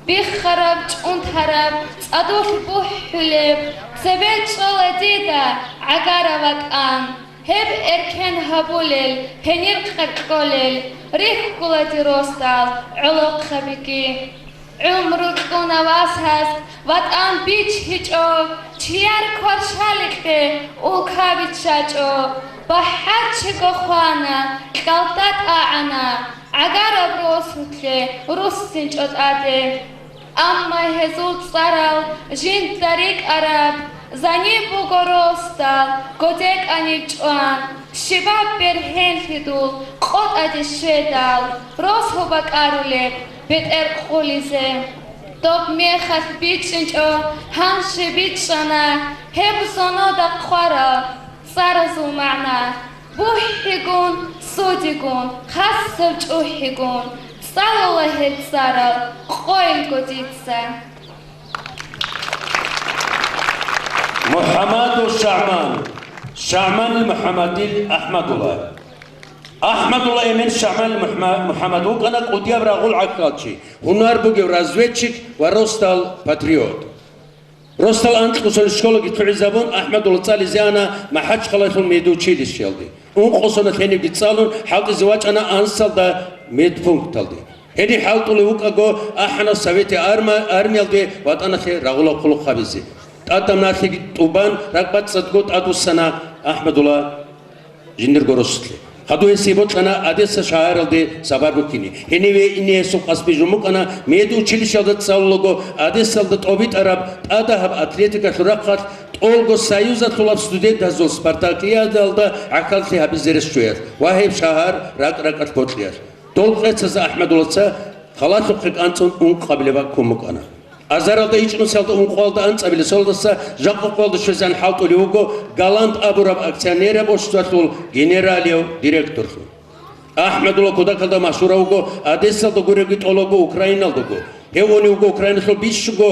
Биххараб, чӀунтараб, цӀадулъ бухӀулеб, цебе чӀола дида гӀагарав ватӀан. Гьеб эркен гьабулел, гьенир къеркьолел, рихьула дир росдал гӀолохъабиги. ГӀумру кьуна васас ватӀан биччичӀо, чияр кваршаликье улка биччачӀо. БахӀарчиго хвана, кьалда тӀагӀана, гӀагараб росулъе руссинчӀо тӀаде. Амма гьезул цӀарал жинда рикӀкӀараб, заниб буго росдал годекӀаниб чӀван, щибаб бергьенлъидул къотӀаде щведал, росу бакӀарулеб бетӀер къулизе. Доб мехалъ бичӀчӀинчӀо гьанже бичӀчӀана гьеб зонода хъварал цӀаразул магӀна. БухӀигун, судигун, хасаб чӀухӀигун, цӀалула гьел цӀарал къойилго дица. МухӀамадул ШагӀман, ШагӀманил МухӀамадил АхӀмадула. АхӀмадула эмен ШагӀманил МухӀма-, МухӀамад вукӀана кӀудияб рагъул гӀахьалчи, гьунар бугев разведчик ва росдал патриот. Росдал анкьусаниб школаги лъугӀизабун, АхӀмадула цӀализе ана МахӀачхъалаялъул медучилищеялде. Ункъо соналъ гьенибги цӀалун, хӀалтӀизе вачӀана Ансалда медпункталде. Гьениб хӀалтӀулев вукӀаго, ахӀана Совети арма-, армиялде ватӀаналъе рагъулаб хъулухъ гьабизе. ТӀадаб налъиги тӀубан, ракӀбацӀцӀадго тӀадвуссана АхӀмадула жиндирго росулъе. Хадуб гьесие бокьана Одесса шагьаралде сапар букине. Гьениве ине гьесул къасбижун букӀана, медучилищалда цӀалулаго Одессалда тӀобитӀараб тӀадагьаб атлетикалъул рахъалъ тӀолго союзалъулаб студентазул спартакиадалда гӀахьаллъи гьабизе рес чӀвеялъ ва гьеб шагьар ракӀ-ракӀалъ бокьиялъ. Дол къецазда АхӀмадулаца халалъухъе кӀанцӀун ункъабилеб бакӀ ккун букӀана. Азаралда ичӀнусиялда ункъоялда анцӀабилеб соналдаса жакъа къоялда щвезегӀан хӀалтӀулев вуго Голланд абураб акционераб обществалъул генералияв директорлъун. АхӀмадула кутакалда машгьурав вуго, Одессалда гуребги тӀолабго Украиналдаго. Гьев унев вуго Украиналъул бищунго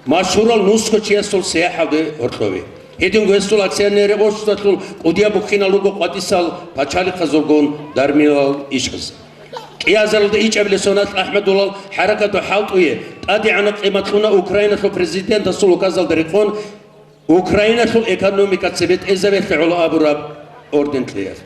машгьурал нусго чиясул сияхӀалде гьоркьове. Гьединго гьесул акционераб обществалъул кӀудияб бухъинал руго къватӀисал пачалихъазулгун дармилал ишгӀаз. КӀиазаралда ичӀабилеб соналъ АхӀмадуллал хӀаракату хӀалтӀуе тӀадегӀанаб къимат кьуна Украиналъул президентасул указалда рекъон Украиналъул экономика цебе тӀезабиялъе гӀоло абураб орден кьеялъ.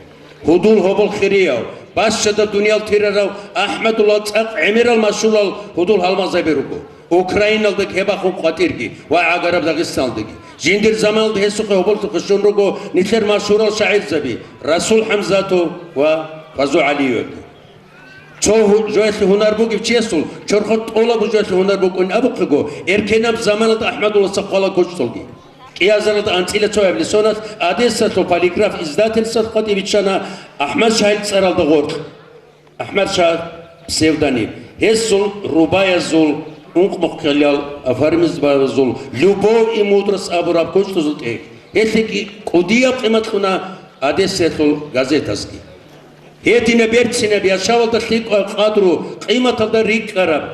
Гьудул гьобол хирияв, бащада дуниял тирарав АхӀмадуллал цӀакъ гӀемерал машгьурал гьудул гьалмагъзаби руго. Украиналдаги гьеб бахъун къватӀирги ва гӀагараб Дагъистаналдаги. Жиндир заманалда гьесухъе гьоболлъухъе щун руго нилъер машгьурал шагӀирзаби Расул ХӀамзатов ва Фазу ГӀалиевги. Цо гьу-, жоялъе гьунар бугев чиясул чорхол тӀолабго жоялъе гьунар букӀин абухъего, эркенаб заманалда АхӀмадуллаца хъвала кучӀдулги. КӀиазаралда анцӀила цоабилеб соналъ Одессалъул Полиграф издательствалъ къватӀибе биччана АхӀмад Шагьил цӀаралда гъоркь. АхӀмад Шагь псевдоним. Гьесул рубаязул, ункъмухъалъул афоризмазул «Любовь и мудрость» абураб кучӀдузул тӀехь. Гьелъеги кӀудияб къимат кьуна Одессаялъул газетазги. Гьединаб берцинаб яшавалда лъикӀаб къадру-къиматалда рикӀкӀараб,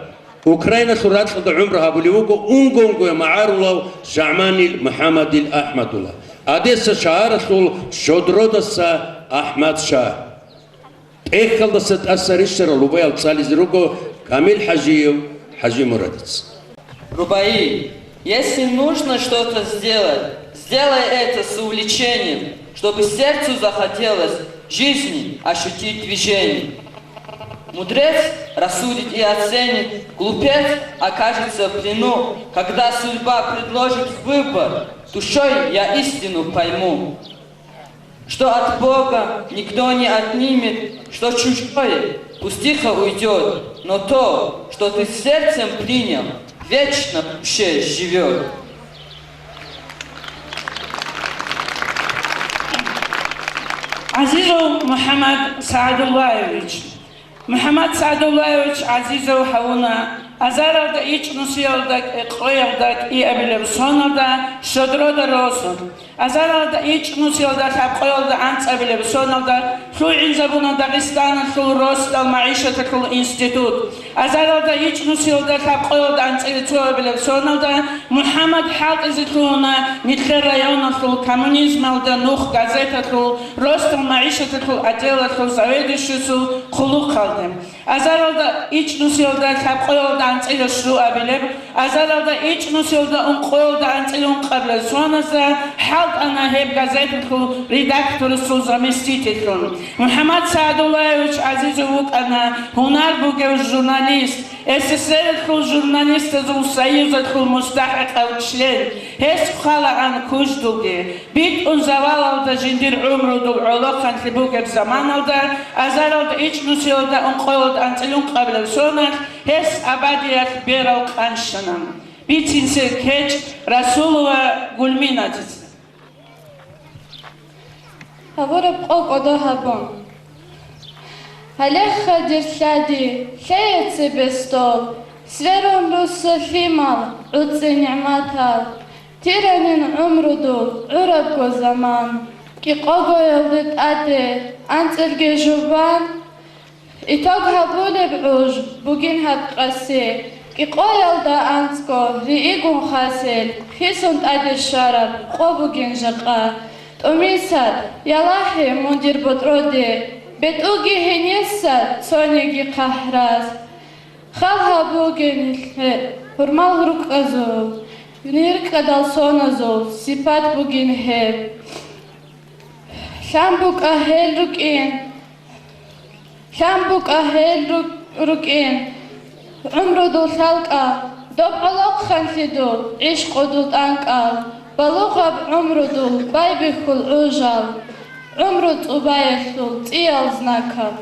Украиналъул ракьалда гӀумру гьабулев вуго унго-унгояв магӀарулав ШагӀманил МухӀаммадил АхӀмадулла, Одесса шагьаралъул Щодродаса АхӀмад Шагь. ТӀехьалдаса тӀаса рищарал рубаял цӀализе руго Камил ХӀажиев ХӀажимурадица. Рубаи. Если нужно что-то сделать, сделай это с увлечением, чтобы сердцу захотелось жизни ощутить движение. Мудрец рассудит и оценит, глупец окажется в плену, когда судьба предложит выбор, душой я истину пойму. Что от Бога никто не отнимет, что чужое пусть тихо уйдет, но то, что ты сердцем принял, вечно в душе живет. ГӀазизов МухӀаммад СагӀдуллаевич. МухӀаммад СагӀдуллаевич ГӀазизов гьавуна азаралда ичӀнусиялда кӀикъоялда кӀиабилеб соналда Щодрода росулъ, азаралда ичӀнусиялда лъабкъоялда анцӀабилеб соналда лъугӀинзабуна Дагъистаналъул росдал магӀишаталъул институт, азаралда ичӀнусиялда лъабкъоялда анцӀила цоабилеб соналда МухӀаммад хӀалтӀизе лъугьуна нилъер районалъул коммунизмалда нух газеталъул росдал магӀишаталъул отделалъул заведующийсул хъулухъалде. Азаралда ичӀнусиялда лъабкъоялда анцӀила щуабилеб, азаралда ичӀнусиялда ункъоялда анцӀила ункъабилеб соназда хӀалтӀана гьеб газеталъул редакторасул заместительлъун. МухӀаммад СагӀдуллаевич ГӀазизов вукӀана гьунар бугев журналист, СССР-алъул журналистазул союзалъул мустахӀикъав член. Гьес хъвалаан кучӀдулги. БитӀун завалалда жиндир гӀумрудул гӀолохъанлъи бугеб заманалда, азаралда ичӀнусиялда ункъоялда анцӀила ункъабилеб соналъ гьес абадиялъ берал къанщана. Бицинсел кечӀ Расулова Гульминатица. Гьабураб къо кӀодо гьабун. Гьалеха, дир лъади, лъее цебе стол, сверун руссо лъимал, гӀуцӀи нигӀматал. Тиранин гӀумрудул гӀурабго заман, кӀикъогоялде тӀаде анцӀилги жубан, итог гьабулеб гӀуж бугин гьаб къаси, кӀикъоялда анцӀго риигун хасел, хисун тӀаде щвараб къо бугин жакъа. ТӀумисат, ялагье мун дир ботӀроде, бетӀуге гьениса цониги хъахӀраз. Хал гьабугин нилъер гьурмал рукъазул, ниркъадал соназул сипат бугин гьеб. Лъан букӀа гьел рукӀин, лъан букӀа гьел ру-, рукӀин, гӀумрудул лъалкӀа, доб гӀолохъанлъидул, гӀишкъудул тӀанкӀал, балугъаб гӀумрудул байбихьул гӀужал, гӀумру цӀубаялъул цӀиял знакал.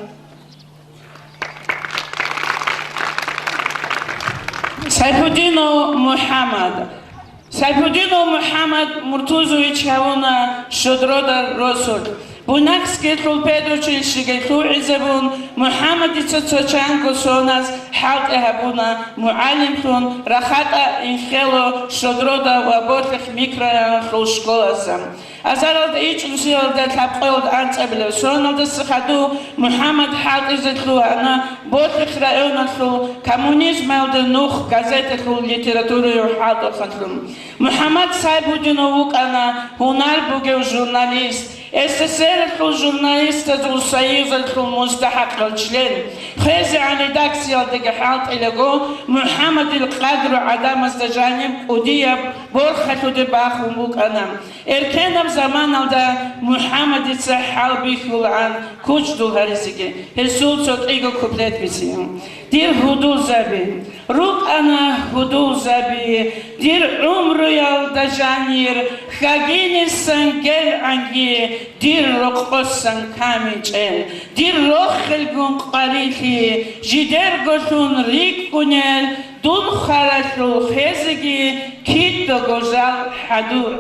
Сайфудинов МухӀаммад. Сайфудинов МухӀаммад Муртузович гьавуна Щодрода росулъ. Буйнакскиялъул педучилищеги лъугӀизабун, МухӀаммадица цо чанго соназ хӀалтӀи гьабуна мугӀалимлъун, рахатӀа Инхело, Щодрода ва Болъихъ микрорайоналъул школазда. Азаралда ичӀнусиялда лъабкъоялда анцӀабилеб соналдаса хадув МухӀаммад хӀалтӀизе лъугьана Болъихъ районалъул «Коммунизмалда нух» газеталъул литератураяв хӀалтӀухъанлъун. МухӀаммад Сайбудинов вукӀана гьунар бугев журналист. СССР-алъул журналистазул союзалъул мустахӀакъал член, хвезегӀан редакциялдаги хӀалтӀилаго, МухӀаммадил къадру гӀадамазда жаниб кӀудияб борхалъуде бахун букӀана. Эркенаб заманалда МухӀаммадица хӀалбихьулаан кучӀдул гьаризеги. Гьесул цо кӀиго куплет бицине. Дир гьудулзаби, рукӀана гьудулзаби, дир гӀумруялда жанир, хьагинисан гелгӀанги, дир рокъосан камичӀел, дир рохелгун къварилъи, жидерголъун рикӀкӀунел, дун хваралъул хвезеги кидаго жал хӀадур.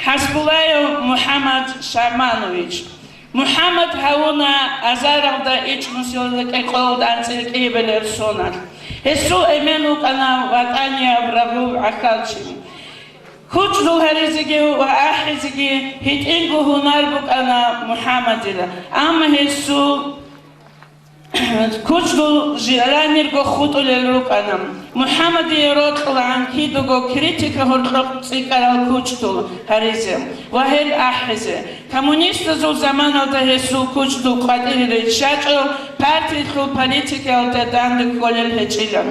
ХӀасбулаев МухӀаммад Шаманович. МухӀаммад гьавуна азаралда ичӀнусиялда кӀикъоялда анцӀила кӀиабилеб соналъ. Гьесул эмен вукӀана ватӀанияб рагъул гӀахьалчи. КучӀдул гьаризеги ва ахӀизеги гьитӀинго гьунар букӀана МухӀаммадила, амма гьесул кучӀдул жиранирго хутӀулел рукӀана. МухӀаммадие рокьулаан кидаго критика гьоркьоб цӀикӀкӀарал кучӀдул гьаризе ва гьел ахӀизе. Коммунистазул заманалда гьесул кучӀдул къватӀире риччачӀо, партиялъул политикаялда данде кколел гьечӀила.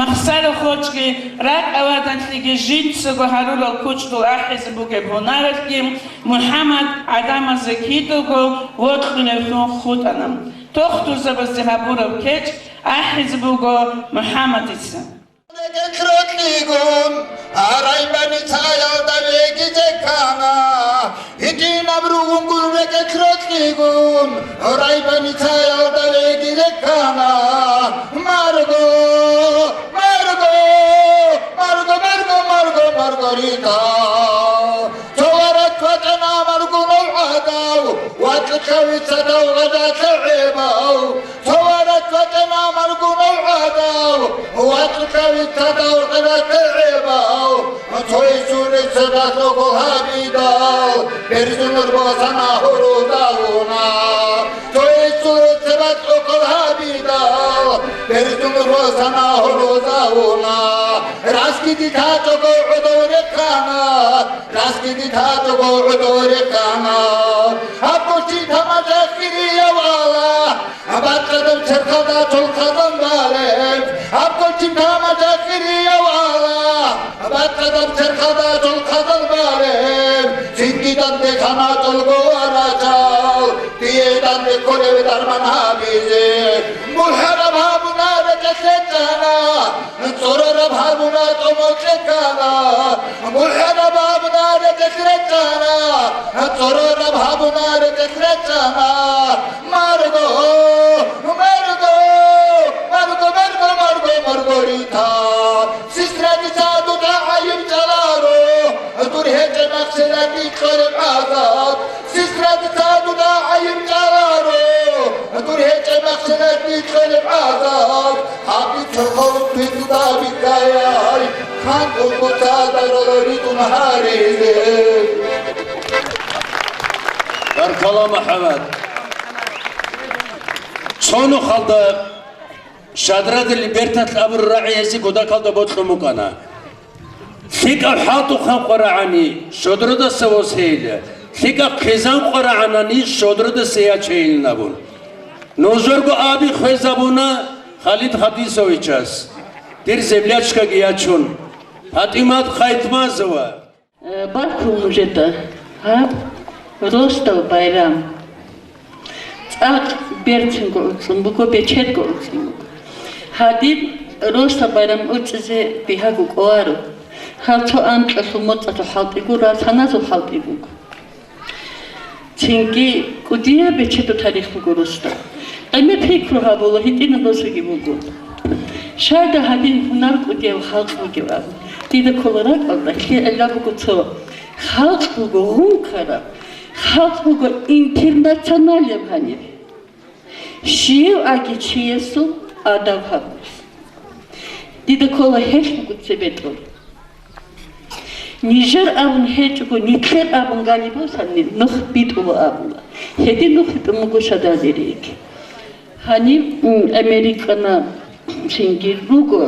Махсара-Хочги, ракӀ аваданлъиги жинцаго гьарурал кучӀдул ахӀизе бугеб гьунаралъги МухӀаммад гӀадамазе кидаго вокьулевлъун хутӀана. Тохтурзабазде гьабураб кечӀ ахӀизе буго МухӀаммадица. Рекет рокьигун, арай баницаялда вегизе ккана. Гьитинаб ругунгун рекет рокьигун, арай баницаялда вегизе ккана. Марго, Марго, Марго, Марго, Марго, Маргарита. Цо варат ватӀана маргунав гӀадав, ватӀлъавица дав гъадалъа гӀебав. Цо варат ватӀана маргунав гӀадав, ватӀлъавица дав гъадалъа гӀебав. Цо исурица датӀого гьабидал, берзунур босана гьурудавуна. Цо исурица датӀого гьабидал, берзунур босана гьурудавуна. Раскиди татӀого гӀодов рехъана. Раскиди татӀого гӀодов рехъана. Абго чи тамаша хирияв Аллагь, бакъадаб черхалда чолхъазан балеб. Абго чи тамаша хирияв Аллагь, бакъадаб черхалда чолхъазан балеб. Цинги данде хана тӀолго варачал, дие данде кколев дарман гьабизе. МухӀараб гьабуна рекӀелъе чӀана. ЦӀорораб гьабуна тӀомолъе ккана, мухӀараб гьабуна рекӀелъ речӀана, цӀорораб гьабуна рекӀелъ речӀана. Марго, Марго, Марго, Марго, Марго, Маргарита. Сестра дица дуда гӀайиб чӀаларо, дур гьечӀеб махсилат дихъ кьолеб гӀазаб. Сестра дица дуда гӀайиб чӀаларо, дур гьечӀеб махсилат дихъ кьолеб гӀазаб. Гьаб бицухъав битӀа бикаяй, ханкъун буца дарала ритӀун гьаризе. Баркала, МухӀаммад. Цо нухалда Шадрада Либерталъ абурал рагӀиязе кутакалда бокьун букӀана. ЛъикӀаб хӀалтӀухъан къварагӀани, шодрадаса восейила, лъикӀаб хъизан къварагӀанани, шодрадаса ячейилин абун. Нужерго аби хвезабуна Халид Хадисовичас, дир землячкаги ячун, ПатӀимат Хайтмазова. Э, баркун нужеда гьаб росдал байрам. ЦӀакъ берцинго уцӀцӀун буго, бечедго уцӀцӀун буго. Гьадин, росдал байрам уцӀцӀизе бигьаго кӀоларо. Гьаб цо анкьалъул моцӀалъул хӀалтӀи гуро, саназул хӀалтӀи буго. Цинги кӀудияб бечедул тарих буго росдал. Гьеб пикру гьабула, гьитӀинаб росаги буго. Щайда гьадин гьунар кӀудияв халкъ бугев абун, дида ккола ракӀалда, лъикӀаб буго цо. Халкъ буго гьункараб, халкъ буго интернационалияб гьаниб. Щиваги чиясул адаб гьабулеб. Дида ккола гьелъ буго цебетӀун. Нижер абун гьечӀого, нилъер абун галиб босани, нух битӀула абула. Гьедин нух битӀун буго Шадрада Либерта. Гьаниб, м, Американа цинги руго,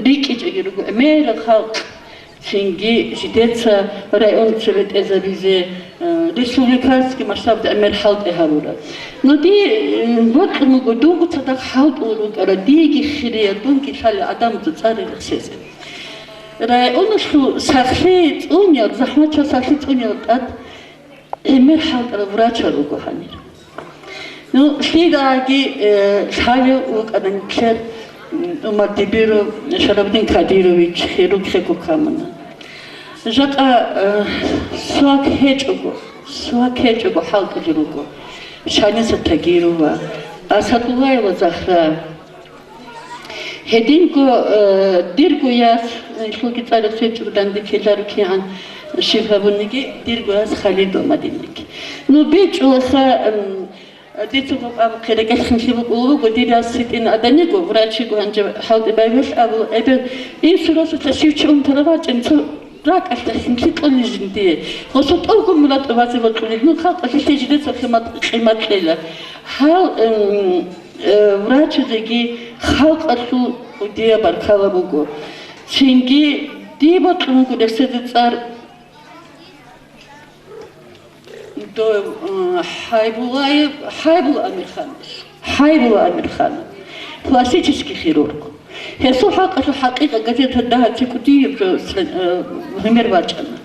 рикӀкӀинчӀоги руго, гӀемерал халкъ. Цинги жидеца район цебетӀезабизе, э, республиканский масштабда гӀемер хӀалтӀи гьабура. Ну, ди, э, бокьун буго, дунго цадахъ хӀалтӀулел рукӀара, диеги хириял, дунги лъала адамазда цӀар рехсезе. Районалъул сахлъи цӀуниял, захӀмачал сахлъи цӀуниял тӀад гӀемер хӀалтӀарал врачал руго гьанир. Ну, лъидаги, э, лъалев вукӀана нилъер, м, Умардибиров Шарабудин Кадирович, хирург хего камуна. Жакъа, э, свак гьечӀого, свак гьечӀого хӀалтӀулел руго Шаниса Тагирова, Асадуллаева Загьра. Гьединго, э, дирго яс, э, лъуги цӀараб сечӀого данде ккеларо кигӀан щиб гьабуниги, дирго яс Халидов Мадинник. Ну, бичӀчӀулаха, м, дица гьукъабухъе рекӀелъ хинлъи букӀулеб буго, дир яс гьитӀин аданиго, врач йиго гьанже хӀалтӀи байбихьа абула, эбел, инсул росулъа щив чи унтарав вачӀин, цо ракӀалъа хинлъи кьуни жиндие. Гъосо тӀолго муратӀа вазе бокьулел, ну, халкъалъе лъе жидецаха къимат-, къимат кьела. Гьал, м, Э, врачазеги халкъалъул кӀудияб баркала буго. Цинги дие бокьун буго рехсезе цӀар до, э, Хьайбулаев, Хьайбул Амирханович. Хьайбул Амирханов. Пластический хирург. Гьесул хӀакъалъулъ «ХӀакъикъат» газеталда гьатӀи кӀудияб жо, э, гьумер бачӀана.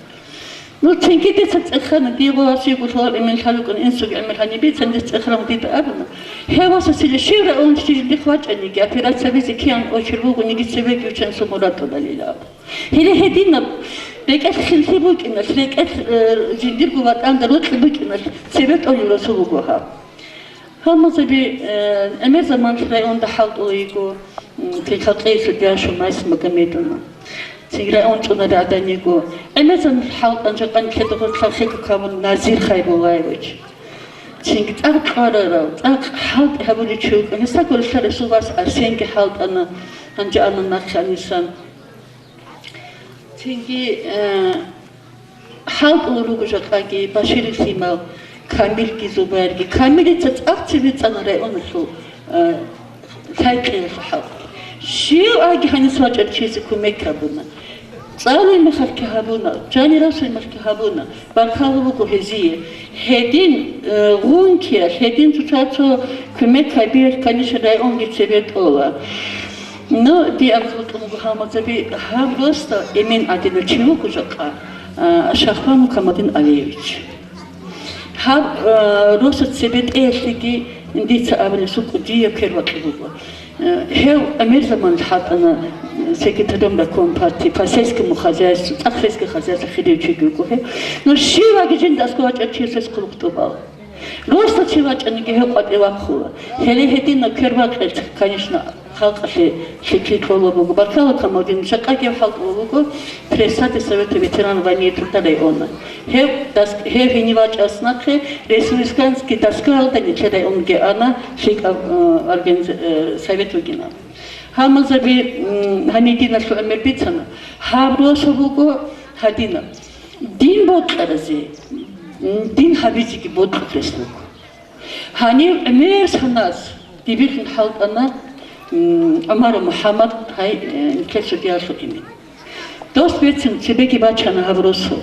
Ну, цинги дица цӀехана, дие васиго лъугьа-, гӀемер лъалукӀун, инсуги гӀемер гьанибе, цин дица цӀехана дида абуна. Гьев васасила щив райончи жиндихъ вачӀаниги, операциябизе киян очер бугониги, цебеги виччан сумуратӀулалила абу. Гьеле гьединаб рекӀелъ хинлъи букӀиналъ, рекӀелъ, э, жиндирго ватӀанда рокьи букӀиналъ цебе тӀолел росу буго гьаб. Гьалмазаби, э, гӀемер заманалъ районда хӀалтӀула йиго, м, Тилхакъи судья Шумайс Магомедовна. Цин район цӀунарел гӀадан йиго. ГӀемер заманалъ хӀалтӀан жакъа нилъеда гъорлъ лъалхъего камун Назир Хайбулаевич. Цинги цӀакъ кьварарав, цӀакъ хӀалтӀи гьабулев чи вукӀана. Гьесда гурелъа ресул вас Арсенги хӀалтӀана, гьанже ана нахъе анисан. Цинги, э, хӀалтӀулел руго жакъаги Баширил лъимал Камилги Зубайрги. Камилица цӀакъ цебе цӀана районалъул, э, лъай-кьеялъул хӀалтӀи. Щив аги гьанис вачӀарав чиясе кумек гьабуна. ЦӀалуй мехалъги гьабуна, жанирасуй мехалъги гьабуна. Баркала буго гьезие. Гьедин, э, гъункиялъ, гьедин цоцазул кумек гьабиялъ, конечно, районги цебе тӀола. Ну, диаб бутӀун буго гьалмазаби, гьаб росда Эмин гӀадинав чи вуго жакъа, а, Шахбанов Камалдин Алиевич. Гьаб, а, росда цебетӀеялъеги дица абулеб, сукъу дие квер бакьи буго. Э, гьев гӀемер заман хӀалтӀана секретарем райком партии по сельскому хозяйству, цӀакъ сельское хозяйство хирияв чиги вуго гьев. Ну, щиваги жинда аскӀов вачӀарав чиясе хъулухъ тӀубала. Росда чи вачӀаниги гьев къватӀив вахъула. Гьеле гьединаб квер бакьел, конечно, халкъалъе лъикӀлъи кьола буго. Баркала Камалдин, жакъа гьев хӀалтӀула вуго председатель Совета ветеранов войны и труда района. Гьев дас-, гьев гьенив вачӀарас нахъе республиканский доскаялда нилъер районги ана, лъикӀаб, э, организ-, э, совет вугин абун. Гьалмазаби, м, гьанив диналъул гӀемер бицана. Гьаб росу буго гьадинаб. Дин бокьаразе, м, дин гьабизеги бокьулъ рес буго. Гьанив гӀемер санас дибирлъун хӀалтӀана, м, ГӀумаров МухӀаммад, гьай, э, нилъер судьялъул имин. Дос бецин цебеги бачана гьаб росу.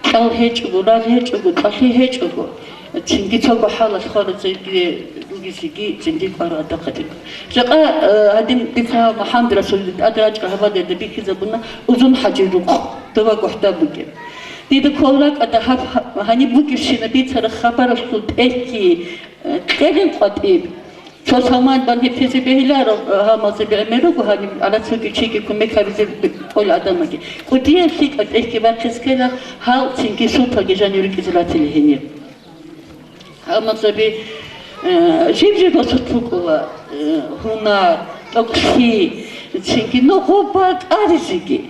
Кьал гьечӀого, рагъ гьечӀого, кьалъи гьечӀого, цинги цого хӀалалъ хваразеги ругезеги цинги кӀвар гьадахъадин. Жакъа, э, гьадин дица МухӀаммад Расулида тӀад рачӀа гьабадерда бихьизабуна Узун-хӀажи рукъ, дова гохӀдаб бугеб. Дида ккол ракӀада гьаб гьаниб бугебщинаб бицараб хабаралъул тӀехьги, э, кьелин къватӀиб. Цо Салман бан гьеб тезе бегьиларо, гьалмазаби гӀемер руго гьаниб, гӀарацаги чиги кумек гьабизе б-, кӀол адамаги. КӀудияб лъикӀаб тӀехьги бахъизе ккела, гьал цинги султаги жанив рикӀкӀизе ратила гьенир. Гьалмазаби, э, жиб-жиб босулъ букӀула, э, гьунар, тӀокӀлъи, цинги нугъуба кӀаризеги.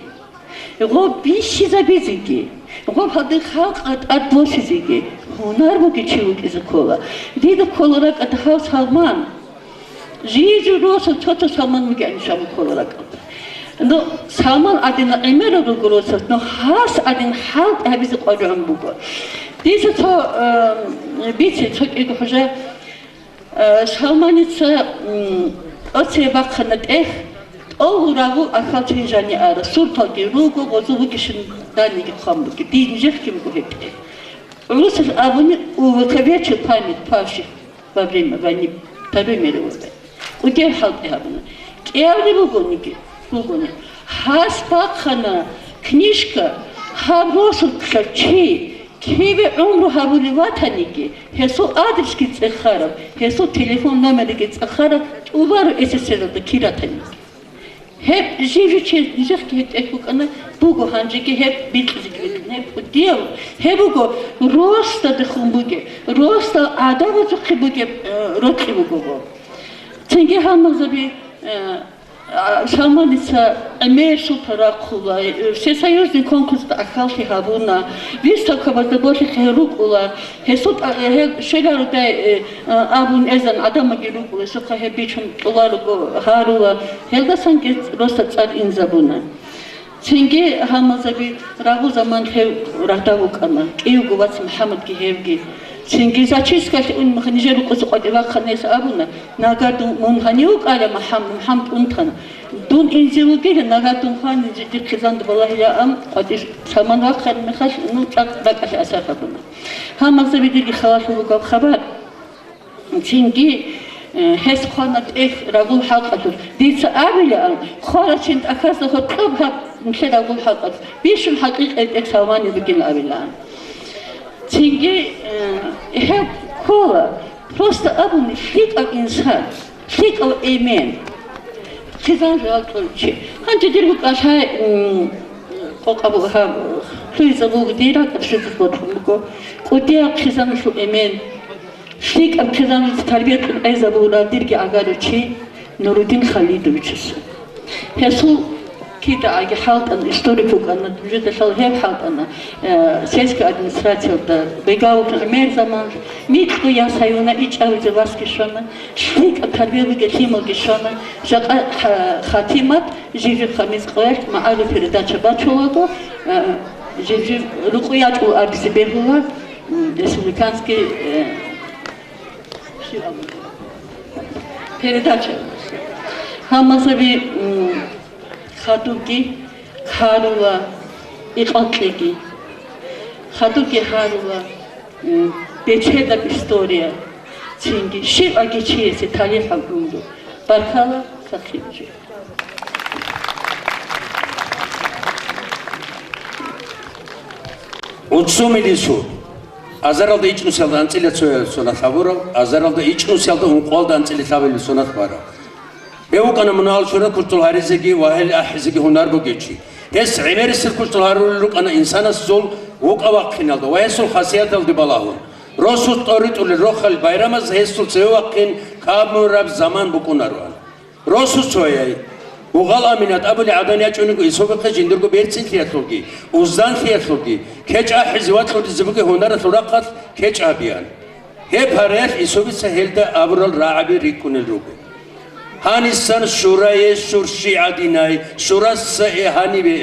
Гъоб бищизабизеги, гъоб гьадин халкъ тӀад босизеги гьунар бугев чи вукӀизе ккола. Дида ккола ракӀад гьав Салман. Жизе росу цо-цо Салман вугевани шагьу ккола ракӀалда. Ну, Салман гӀадин гӀемерал руго росас, ну, гьас гӀадин хӀалтӀи гьабизе къваригӀун буго. Дица цо, э, бице, цо кӀиго хӀужа Э, Салманица, м, тӀоцебе бахъана тӀехь, О, гьурагу ахал чин жани ара, сурталги руго, гъозу вугищин даниги хъван буги, дин жехги буго гьеб тӀе. ГӀурусел абуни, увековечил память павших во время войны Второй мировой войны. КӀудияв хӀалтӀи гьабуна. КӀиявли бугониги, бугони. Гьас бахъана книжка, гьаб росулъа чи, киве гӀумру гьабулев ватаниги, гьесул адресги цӀехараб, гьесул телефон номериги цӀехараб, тӀубару эсэсэралда киратаниги. Гьеб жив-жив чи нижехъги гьеб тӀехь букӀана, буго гьанжеги гьеб бикьизеги бикьана, гьеб кӀудияв, гьеб буго росдадехун бугеб, росдал гӀадамазухъе бугеб, э, рокьи бугого. Цинги гьалмагъзаби, э, а, Салманица гӀемерисул парахъула, э, всесоюзный конкурсда ахаллъи гьабуна, выставкабазда болъихъе рукӀула, гьесул тӀа-, гьел щвеларо дай, э, а, абун эзан гӀадамаги рукӀула, гьесухъа гьеб бичун кьоларого гьарула, гьелдасан гьес росдал цӀар инзабуна. Цинги гьалмагъзаби рагъул заман гьев рагъда вукӀана, кӀиявго вац МухӀаммадги гьевги. Цинги зачисткалъе ун мехалъ нижер рукъузе къватӀив вахъана, гьес абуна: «Нагагь дун, мун гьанив вукӀарав МухӀаммад, МухӀаммад унтан. Дун инзе вугила, нагагь дун хван, инзе дихъе занду балагьила», ам къватӀир Салман вахъараб мехалъ, ну, цӀакъ ракӀалъе асар гьабуна. Гьалмагъзаби, дирги халалъул бугеб хабар. Цинги, э, гьес хъвана тӀехь рагъул хӀалкъалъулъ. Дица абилаан, хварачен тӀахьазда гьоркьоб гьаб нилъер рагъул хӀалкъалъулъ. Бищун хӀакъикъи тӀехь Салмани бугин абилаан. Цинги, э, гьев ккола, просто абуни, лъикӀав инсан, лъикӀав эмен. Хъизан жал кьолчи. Гьанже дир букӀалъай, м, къокъаб гьаб, лъугьизабулго дир ракӀалъ щвезаб бокьун буго. КӀудияв хъизаналъул эмен. ЛъикӀаб хъизаналъе тарбия кьун гӀезабуларав дирги гӀагарав чи Нурудин Халидовичасул. Гьесул кидаги хӀалтӀана, историк вукӀана, нужеда лъала гьев хӀалтӀана, э, сельская администрациялда бегавухъ гӀемер заман, микьго яс гьаюна, ичӀавизе васги щвана, лъикӀаб тарбия бугеб лъималги щвана, жакъа ха-, хатимат жив-жив хамис къоялъ магӀарул передача бачулаго, э, жив-жив рукъу ячӀул абизе бегьула. М, республиканский, э, передача. Гьалмагъзаби, м, хадубги гьарула, икъалкьеги. Хадубги гьарула, м, бечедаб история. Цинги щиваги чиясе талихӀ гьабунго. Баркала, сахлъи буго. Уцумилису. Азаралда ичӀнусиялда анцӀила цоял соналъ гьабурав, азаралда ичӀнусиялда ункъоялда анцӀила лъабабилеб соналъ барав. Гьев вукӀана мунагьал чурай куртул гьаризеги ва гьел ахӀизеги гьунар бугев чи. Гьес гӀемерисел куртул гьарулел рукӀана инсанасул вукӀа-вахъиналда ва гьесул хасияталде балагьун. Росулъ тӀоритӀулел рохел байрамаз гьесул цеве вахъин камураб заман букӀунароан. Росу цояй, Бугъал Аминат абулей гӀадан ячӀунего Исубихъе жиндирго берцинлъиялъулги, узданлъиялъулги, кечӀ ахӀизе ва кьуризе бугеб гьунаралъул рахъалъ кечӀ гьабеян. Гьеб гьараялъ Исубица гьелда абурал рагӀаби рикӀкӀунел руго. Гьанисан щурае щурщи гӀадинай, щурасса э гьаниве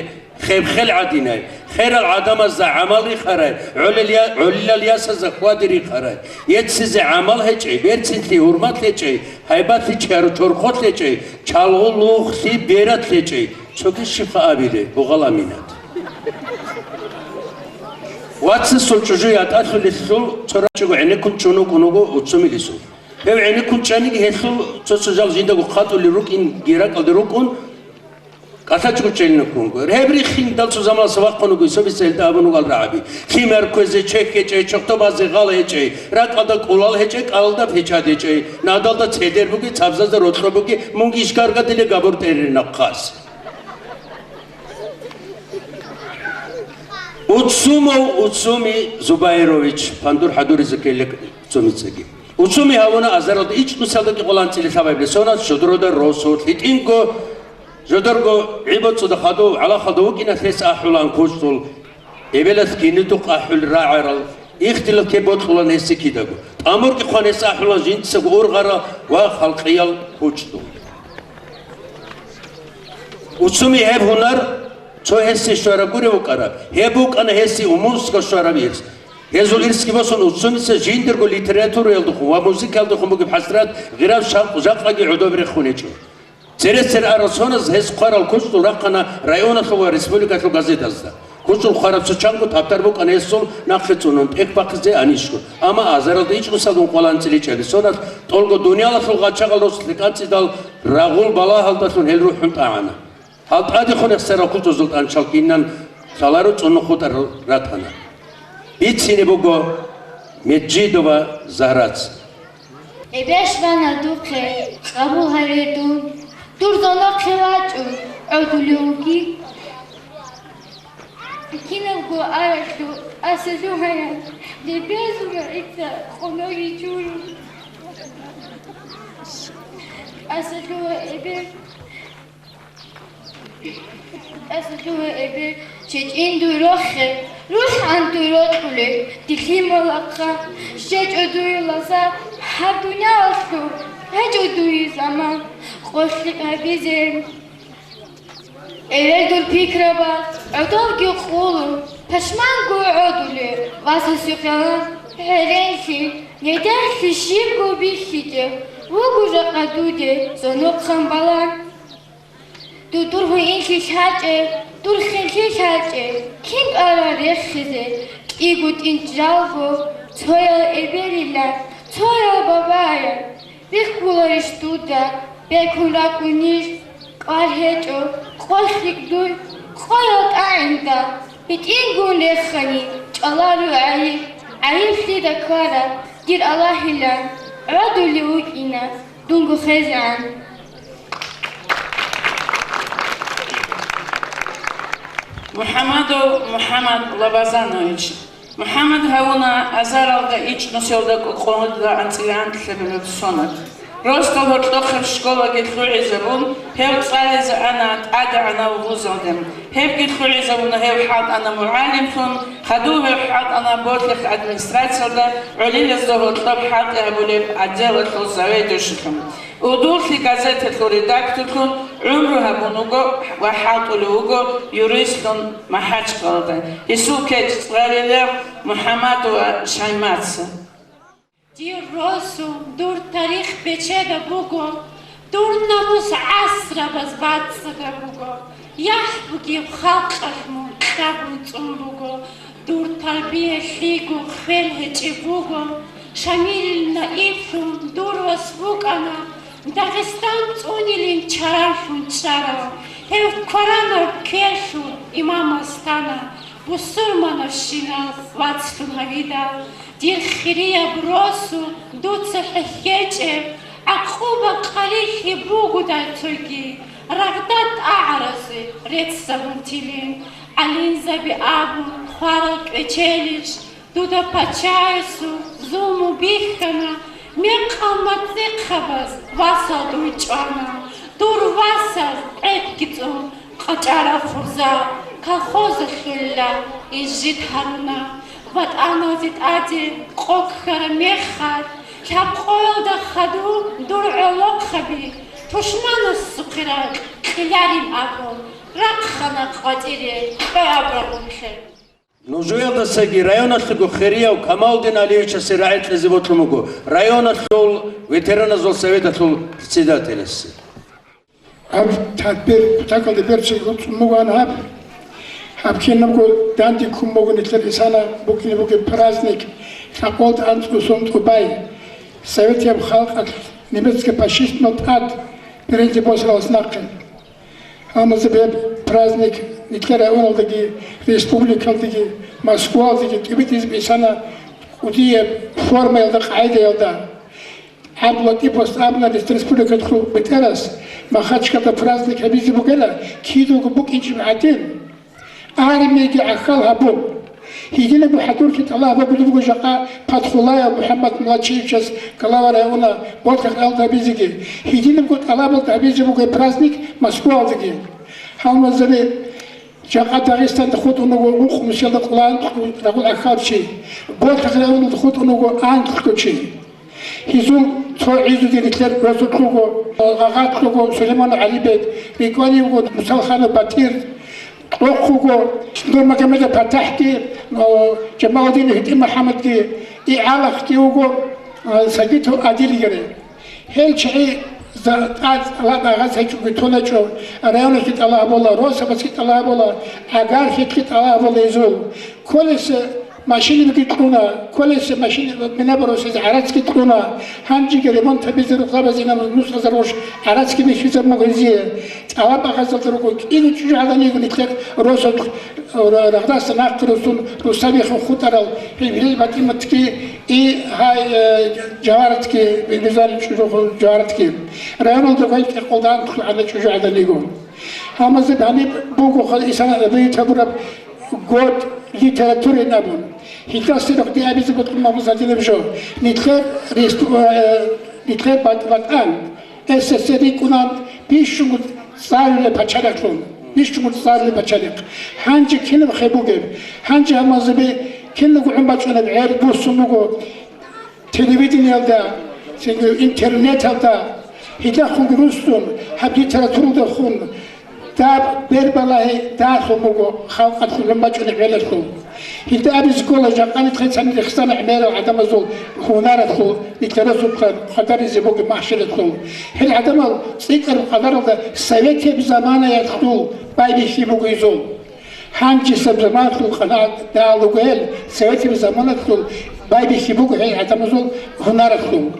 хебхел гӀадинай, херал гӀадамазда гӀамал рихарай, гӀолел я-, гӀолилал ясазда хьвади рихарай, еццизе гӀамал гьечӀей, берцинлъи, гьурмат гьечӀей, гьайбатлъи чару чорхолъ гьечӀей, чалгъулухълъи берат гьечӀей, цоги щибха абилей, Бугъал Аминат. Вацасул чӀужу ятӀалъулелъул цо рачӀого гӀенеккун чӀун вукӀун вуго Уцумилисул. Гьев гӀенеккун чӀаниги гьелъул цо-цо жал жиндаго хъатӀулел рукӀинги ракӀалде рукӀун, КӀалъачӀого чӀелинаб ккунго. Гьеб рихиндал цо заманалъ вахъун вуго Исубица гьелда абун вугал рагӀаби. Лъимер кквезе чехь гьечӀей, чохтоб базе гъал гьечӀей, ракӀалда кӀулал гьечӀей, кӀалалда печат гьечӀей, надалда цедер бугей, цабзазда рокьо бугей, мунги ишкаргадиле габур тӀеририн нахъас. Уцумов Уцуми Зубайрович, пандур хӀадуризе ккеле Уцумицаги. Уцуми гьавуна азаралда ичӀнусиялдаги къолан цӀили лъабабилеб соналъ, щодрода росу, лъитӀинго Жодорго гӀи-боцӀуда хадув гӀалахалда вукӀиналъ гьес ахӀулаан кучӀдул, эбелалъ кинидухъ ахӀулел рагӀарал, ихтилат ккей бокьулаан гьесие кидаго. ТӀамурги хъван гьес ахӀулаан жинцаго ургъарал ва халкъиял кучӀдул. Уцуми гьеб гьунар цо гьесие щвараб гурев вукӀараб, гьеб букӀана гьесие Умурскал щвараб ирс. Гьезул ирсги босун Уцумица жиндирго литератураялдехун ва музыкаялдехун бугеб хӀасрат, гъираб шакъ жакъаги гӀодобе рехун гьечӀо. Цере-цере арал соназ гьес хъварал кучӀдул рахъана районалъул ва республикалъул газетазда. КучӀдул хъвараб цо чанго табдар букӀана гьесул нахъе цӀунун тӀехь бахъизе гьанищго. Амма азаралда ичӀнусалдун къвалан цӀиличӀаби соналъ тӀолго дуниялалъул гъачагъал росулъе кӀанцӀидал рагъул балагьалдалъун гьел рухӀун тӀагӀана. Гьал тӀадехун рехсарал кучӀдузул тӀанчал кинан лъаларо цӀунухъ хутӀарал ратана. Бицине буго Меджидова Загьраца. Эбеш вана духъе, къабул гьаре дун, дур зонохъе вачӀун гӀодулев вугин. Кинабго аралъур асалъугьаян, дебезула гӀица къоноги чурун. Асалъугьа эбе, асалъугьа эбе, чечӀин дуй рохе, рухӀан дуй рокьулеб, дилъималахъа, щечӀо дуй лаза, гьаб дуниялалъур гьечӀо дуй заман, къолъи гьабизе. Эвел дур пикрабаз гӀодовги къулун, пашманго гӀодулев васасухъе гӀеренлъи, недехлъи щибго бихьичӀев вуго жакъа дуде зонохъан балан. Дур гьуинлъи лъачӀеб, дур хинлъи лъачӀеб, кин кӀарал рехизе, кӀиго тӀинчӀ жалго, цоял эбелилан, цоял бабаян. Бихьуларищ дуда, бекун ракӀунищ, кӀвар гьечӀо, къо лъикӀ дуй, къоял тӀагӀинда, гьитӀингун рехани, чӀаларо гӀайиб, гӀайиблъида ккараб, дир Аллагьилан, гӀодулев вукӀина, дунго хезегӀан. МухӀамадов МухӀамад Лабазанович. МухӀамад гьавуна азаралда ичӀнусиялда кӀукъуялда анцӀила анкьабилеб сонат. Росдал гьоркьохъеб школаги лъугӀизабун, гьев цӀализе ана тӀадегӀанав вузалде. Гьебги лъугӀизабуна гьев хӀалтӀана мугӀалимлъун, хадув гьев хӀалтӀана Ботлихъ администрациялда гӀолилазда гьоркьоб хӀалтӀи гьабулеб отделалъул заведующийлъун. Удуллъи газеталъул редакторлъун гӀумру гьабун вуго ва хӀалтӀулев вуго юристлъун МахӀачкъалада. Гьесул кечӀ цӀалила МухӀамадова Шаймаца. Дир росу, дур тарих бечедаб буго, дур намус гӀасрабаз бацӀцӀадаб буго, яхӀ бугеб халкъалъ мун кьабун цӀун буго, дур тарбия лъиго хвел гьечӀеб буго, Шамилил наиблъун дур вас вукӀана, Дагъистан цӀунилин чарарлъун чӀарав, гьев кваранаб квелъул имамас тана, бусурманавщинал вацлъун гьавидал, дир хирияб росу, дуца хӀехьечӀеб, гӀакъуба-къарилъи бугодай цоги, рагъда тӀагӀаразе реццабун тилин, гӀалимзаби абун хварал кӀвечелищ, дуда пачагьасул зулму бихьана, мекъал мацӀихъабаз васал дуй чӀвана, дур васаз гӀедги цӀун къачӀарал хурзал, колхозалъулила изжид гьаруна. ВатӀаналде тӀаде къо ккараб мехалъ, лъабкъоялда хадув дур гӀолохъаби, тушманасухъе ракь кьеларин абун, рахъана къватӀире кьве абрагьунлъе. Нужуялдасаги районалъего хирияв Камалдин Алиевичасе рагӀи кьезе бокьун буго районалъул ветераназул советалъул председателасе. Гьаб тадбир кутакалда берцин гьуцӀун бугоан гьаб. Гьаб кинабго данде ккун буго нилъер исана букӀине бугеб праздник, лъабкъоялда анцӀго сунтӀу бай, советияб халкъалъ немецкий фашистмал тӀад беренлъи босаралас нахъе. Гьанже гьеб праздник нилъер районалдаги, республикалдаги, Москвалдаги тӀибитӀизаб исана кӀудияб формаялда, къагӀидаялда. ГӀабдуллатӀипас абуна республикалъул бетӀерас, Махачкалда праздник гьабизе бугела кидаго букӀинчӀеб гӀадин. Армиялги гӀахьал гьабун, гьединабго хӀадурлъи тӀалаб гьабулеб буго жакъа Патхуллаев МухӀаммад Муллачиевичас глава района Ботлихъ районалда гьабизеги, гьединабго тӀалабалда гьабизе буго праздник Москвалдаги. Гьалмагъзаби жакъа Дагъистанда хутӀун вуго ункънусиялда къулан рагъул гӀахьалчи, Ботлихъ районалда хутӀун вуго анкьлъучи. Гьезул цо гӀезеги нилъер росулъ вуго, гъагъалъ вуго Сулейманов ГӀалибек, рикӀкӀванив вуго Мусалханов Батир, кьохъ вуго Нурмагомедов ПатахӀги, о, Жамалудинов ГьитӀимухӀамадги, ИгӀалахъги вуго, а, Сагитов Адилгири. Гьел чагӀи За-, тӀад-, тӀалаб багъаз гьечӀоги тоначӀо, районахъе тӀалаб бола, росабазги тӀалаб бола, агархӀехъе тӀалаб бола гьезул. Кколесе машинаги кьуна, кколесе машина, минаб росазе гӀарацги кьуна, гьанжеги ремонт гьабизе рухсабазе инаб нусазар гъош гӀарацги бихьизаб буго гьезие. ТӀалаб багъазалда руго кӀиго чӀужугӀаданиго нилъер росаб, ра-, рагъдаса нахъе росун, росабихъе хутӀарал, гьеб Гьилел БатӀиматги, И гьай, э, Жаваратги, Бирбизани чӀужу Жаваратги. Районалда гъай кӀикъоялда анкьлъугӀана чӀужугӀаданиго. Гьамазда гьаниб буго хал исана абият гьабураб год литературин абун. Гьелдаса рохде абизе бокьун магъзадинаб жо. Нилъер ресту-, э, нилъер бат-, ватӀан. СССР рикӀкӀунан бищунго цӀалулеб пачалихълъун, бищунго цӀалулеб пачалихъ. Гьанже кинаб хъе бугеб? Гьанже гьамазаби кинабго гӀун бачӀунеб гӀер буссун буго телевидениялда, цинги интернеталда, гьелдахунги руссун, гьаб литературалдахун, даб бербалагьи далъун буго халкъалъул гӀун бачӀунеб гӀелалъул. Гьелда абизе ккола, жакъа нилъеца рехсана гӀемерал гӀадамазул гьунаралъул, нилъер росулъа къадаризе бугеб махщелалъул. Гьел гӀадамал цӀикӀкӀараб къадаралда советияб заманаялъул байбихьи буго гьезул. Гьанжесаб заманалъул къанагӀат дагьал руго гьел, советияб заманалъул байбихьи буго гьел гӀадамазул гьунаралъул.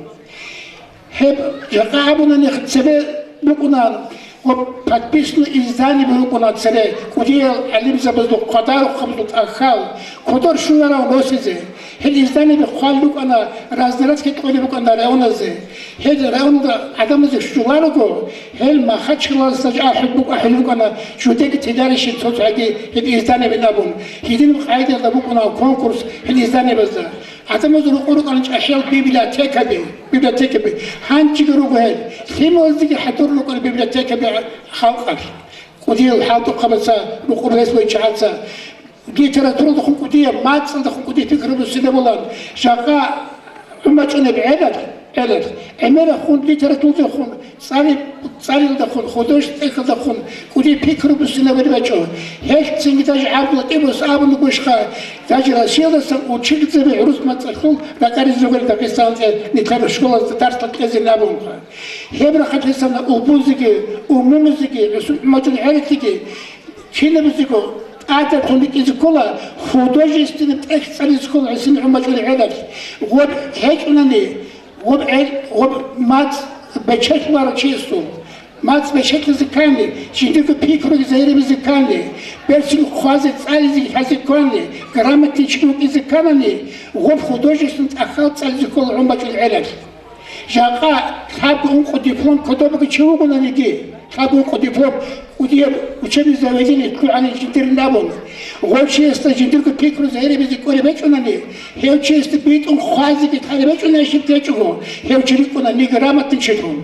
Гьеб жакъа абуни цебе букӀуна, ва подписное издание букӀуна цере, кӀудиял гӀалимзабазул, хъвадарухъабазул тӀахьал, кодор щварав росизе. Гьел изданиеби хъван букӀана, разнарядка кьолеб букӀана районазе. Гьел районда гӀадамазе щоларого, гьел Махачкалаялдаса ахӀулеб букӀа-, ахӀулеб букӀана, жудеги теларищин цоцаги гьел изданиеби абун. Гьединаб къагӀидаялда букӀуна конкурс гьел изданиебазда. ГӀадамазул рукъу рукӀана чӀахӀиял библиотекаби, библиотекаби. Гьанжеги руго гьел. Лъималаздаги хӀадур рукӀана библиотекаби халкъалъ. КӀудиял хӀалтӀухъабаца, рукъуб рес гьечӀеб чагӀаца. Литературадахун кӀудияб, мацӀалдахун кӀудияб пикру буссинабулан. Жакъа гӀун бачӀунеб гӀелалъ, гӀелалъ, гӀемерахун, литературадахун, цӀали-, цӀалиялдахун, художественный цӀехалдахун кӀудияб пикру буссинабулеб бачӀо. Гьелъ цинги даже ГӀабдуллатӀибас абун бугошха, даже Россиялдасан учительзаби гӀурус мацӀалъул ракӀаризе ругел Дагъистаналде нилъер школазда дарсал кьезин абунха. Гьеб рахъалъ гьесана улбузеги, умумузеги, гӀусул гӀун бачӀунеб гӀелалъеги, кинаб бугониги тӀадаб тун рикӀкӀизе ккола, художественный цӀех цӀализе ккола гьесие гӀун бачӀунеб гӀелалъ. Гъоб гьечӀунани, гъоб гӀел-, гъоб мацӀ бечелъуларо чиясул. МацӀ бечелъизе ккани, жиндирго пикруги загьирабизе ккани, берцин хъвазе, цӀализе, лъазе ккани, грамотный чи вукӀизе кканани, гъоб художественный цӀехал цӀализе ккола гӀун бачӀунеб гӀелалъ. Жакъа лъабго-ункъо диплом кодобги чи вугонаниги, лъабго-ункъо диплом кӀудияб учебный заведение лъугӀани жиндирин абун, гъов чиясда жиндирго пикру загьирабизе кӀолеб гьечӀунани, гьев чиясда битӀун хъвазеги лъалеб гьечӀунани, щиб гьечӀого, гьев чи рикӀкӀуна неграмотный чилъун.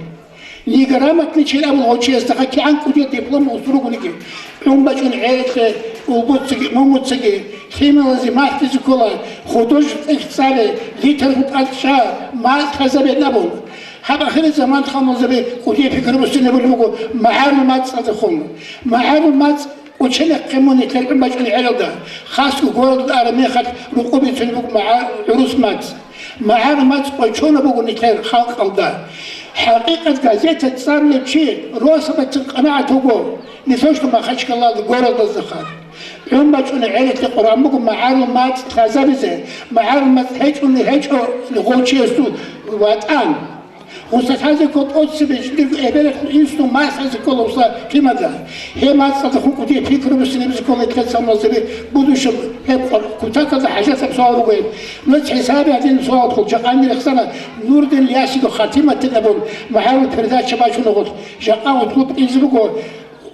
Неграмотный чил абун гъов чиясда кигӀан кӀудияб диплом усуругуниги. ГӀун бачӀун гӀелалъе, улбуцаги, мумуцаги, лъималазе махтизе ккола, художник цӀех цӀале, литература тӀад чӀа, мацӀ лъазабе абун. Гьаб ахирзаман ханлъазабе кӀудияб пикру буссинабулеб буго магӀарул мацӀалдехун. МагӀарул мацӀ кӀоченахъе мун нилъер гӀун бачӀунеб гӀелалда, хасго городалда араб мехалъ рукъу бицунеб буго магӀа-, гӀурус мацӀ. МагӀарул мацӀ кӀочонаб буго нилъер халкъалда. ХӀакъикъат, газета цӀалулев чи росабацин къанагӀат вуго, не то что Махачкалалда, городалдаха. ГӀун бачӀунеб гӀелалъе къваригӀун буго магӀарул мацӀ лъазабизе, магӀарул мацӀ гьечӀони гьечӀо гъов чиясул ватӀан. Гъусалъазе ккола тӀоцебе жиндирго эбелалъул инсул мацӀ лъазе ккола гъусла лъимада. Гьеб мацӀалдехун кӀудияб пикру буссинабизе ккола нилъер цамалзаби будущем гьеб къо-, кутакалда хӀажатаб суал буго гьеб. Нуц хӀисаби гьадин суал ккол, жакъа гьанир рехсана Нурдин Ясиго хатиматин абун магӀарул передача бачуна гъолъ. Жакъа гъутӀлъун букӀизе буго.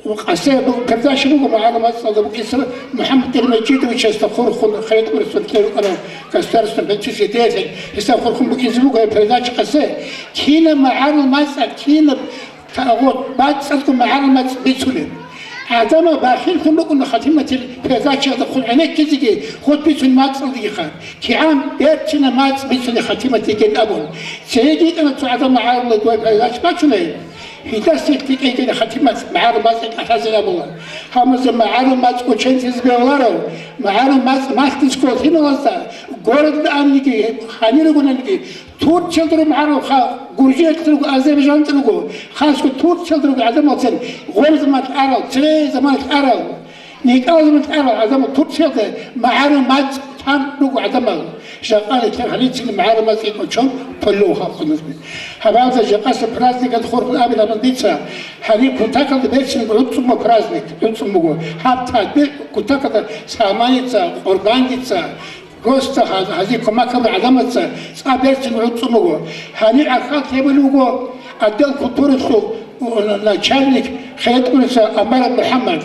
Къасе бу-, передача буго магӀарул мацӀалда букӀине, МухӀаммад Дермежидовичасда хурхун, Хъайбат Мурсалиев вукӀарав государственный политический деятель, гьесда хурхун букӀине буго гьеб передача къасе. Кинаб магӀарул мацӀ, кинаб та-, гъо-, мацӀалдаго магӀарул мацӀ бицунеб. ГӀадамал бахиллъун букӀуна хатиматил передачаялдехун гӀенеккизеги, гъо бицунеб мацӀалдегиха. КигӀан берцинаб мацӀ бицунеб хатиматил гьел абун. Цеги йикӀана цо гӀадан магӀарулла дуе передача бачуней. Гьелдаса лъикӀ гьечӀеб хатимат магӀарул мацӀ кӀалъазе абула. Гьаб мацӀ магӀарул мацӀ кӀоченцӀизе бегьуларо, магӀарул мацӀ малъизе ккола лъималазда, город аниги, гьанир ругонаниги, Турциялда руго магӀарул халкъ, Гуржиялда руго, Азербайджаналда руго, хасго Турциялда руго гӀадамалцин гъор заманалъ арал, цере заманалъ арал. НекӀал заман арал гӀадамал Турциялда магӀарул мацӀ тан руго гӀадамал. Жакъа нилъер гьаницин магӀарул мацӀ кӀочон толев халкъ нужги. Гьабалда жакъаса праздникалъ хурхун абилабан дица, гьаниб кутакалда берцин гӀуцӀун буго праздник, гӀуцӀун буго. Гьаб тадбир кутакалда Салманица, Къурбандица, просто гьаз-, гьазие кумек гьабулел гӀадамаца цӀа берцин гӀуцӀун буго. Гьанир гӀахьал гьабулев вуго отдел культуралъул начальник Хелетгурица Амаров МухӀаммад.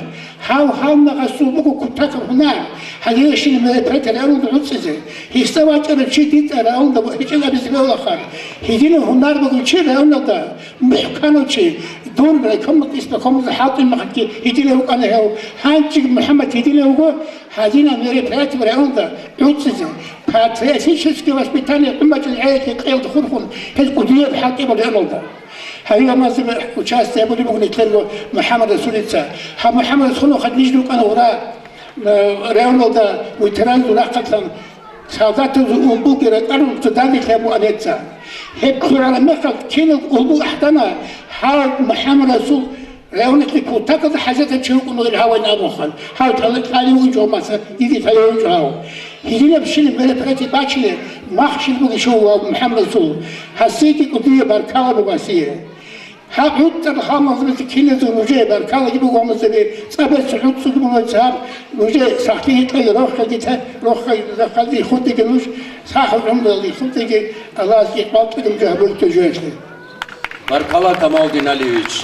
Гьав гьанна гъасул буго кутакаб гьунар, гьадинабщинаб мероприятие районалда гӀуцӀизе. Гьесда вачӀарав чи дида районалда гьечӀел абизе бегьулаха. Гьединав гьунар бугев чи районалда, мухӀканав чи, дун райкомалда, исполкомалда хӀалтӀулеб мехалъги гьединав вукӀана гьев. Гьанжеги МухӀаммад гьединав вуго, гьадинаб мероприятие районалда гӀуцӀизе. Патриотическое воспитание гӀумачӀел гӀелги кьелда хурхун, гьел кӀудияб хӀалтӀи буго районалда. Гьаб гьаб мацӀалъ участие гьабулеб буго нилъерго МухӀаммад Расулица. Гьаб МухӀаммад Расул хадуж рукӀана гъура, э, районалда ветеранзул рахъалъан солдатазул улбуги ракӀарун цо данделъи гьабуан гьеца. Гьеб ккураб мехалъ киналго улбу ахӀдана, гьав МухӀаммад Расул районалъе кутакалда хӀажатав чи вукӀун вугин гьавайин абунха. Гьав лъалев вугин жо маса, диде лъалев вугин жо гьав. Гьединабщинаб мероприятие бачине махщел бугищ гьав МухӀаммад Расул. Гьасиеги кӀудияб баркала буго гьасие. Гьаб гӀуцӀарал гьалмагъзабизе киназул нужее баркалаги буго, гьалмагъзаби цӀа берцин гӀуцӀцӀуги буго гьаб, нужее сахлъи гьикъаги рохелги та-, рохел-, рохелги хутӀиги нуж, сахал гӀумруялги хутӀиги, Аллагьасги къватӀиги нужее гьабулеб нужее. Баркала, Камалдин Алиевич.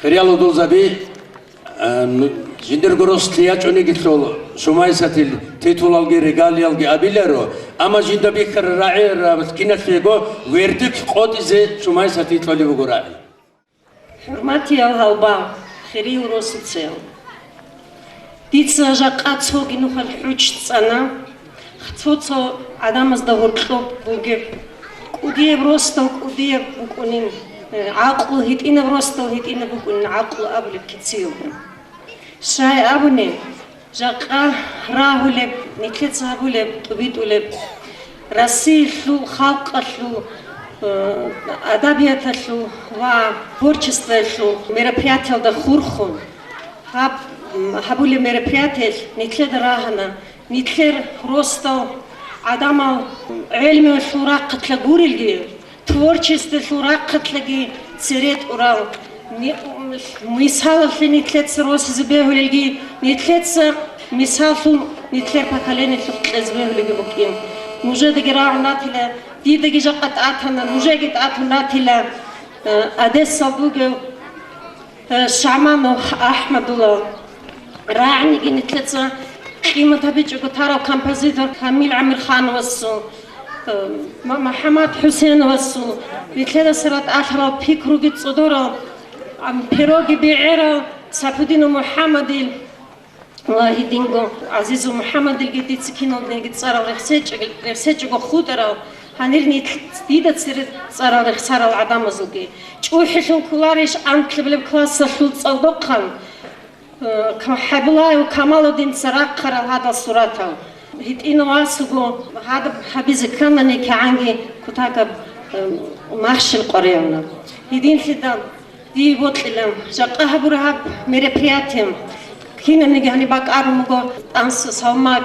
Хириял удулзаби, а, ну, жиндирго рос лъиячӀонигилъул Шумайсатил титулалги регалиялги абиларо, амма жинда бихьараб рагӀи раб киналъего вердикт къотӀизе Шумайсатил кьолеб буго рагӀи. ХӀурматиял гьалбал, хириял росуцел! Дица жакъа цоги нухалъ хӀуч цӀана, цо-цо гӀадамазда гьоркьоб бугеб. КӀудияб росдал кӀудияб букӀунин, э, гӀакълу, гьитӀинаб росдал гьитӀинаб букӀунин гӀакълу абулеб кициялда. Щай абуни, жакъа рагьулеб, нилъеца гьабулеб, тӀубитӀулеб, Россиялъул, халкъалъул, э, адабияталъул ва творчествоялъул мероприятиялда хурхун, гьаб-, м, гьабулеб мероприятиялъ нилъеда рагьана, нилъер росдал гӀадамал гӀелмуялъул рахъалъа гурелги, творчествоялъул рахъалъаги цере тӀурал, ни-, мисалалъе нилъеца росизе бегьулелги, нилъеца мисаллъун нилъер поколениялъухъ кьезе бегьулеги букӀин. Нужедаги рагӀун ратила, дидаги жакъа тӀатана, нужеги тӀатун ратила, э, Одессал бугев, э, Шаманов АхӀмадулал. РагӀаниги нилъеца къимат гьабичӀого тарав композитор Камил ГӀамирхановасул, э, Ма-, МухӀаммад ХӀусеновасул, нилъедаса ратӀалъарал пикруги цӀодорал, ам, пероги бегӀерал Сапудинов МухӀаммадил ва гьединго ГӀазизов МухӀаммадилги дица киналдеги цӀарал рехсечӀ-, рехсечӀого хутӀарал, гьанир нилъ-, дида цере цӀарал рехсарал гӀадамазулги. ЧӀухӀилъун кколарищ анлъабилеб классалъул цӀалдохъан? Э, Ка-, ХӀабулаев Камалудинца рахъарал гьадал суратал. ГьитӀинав васго гьадаб гьабизе кканани кигӀанги кутакаб, э, махщел къваригӀуна. Гьединлъидал дие бокьила жакъа гьабураб гьаб мероприятие. Кинабниги гьаниб бакӀарун буго тӀанс-, салмаг,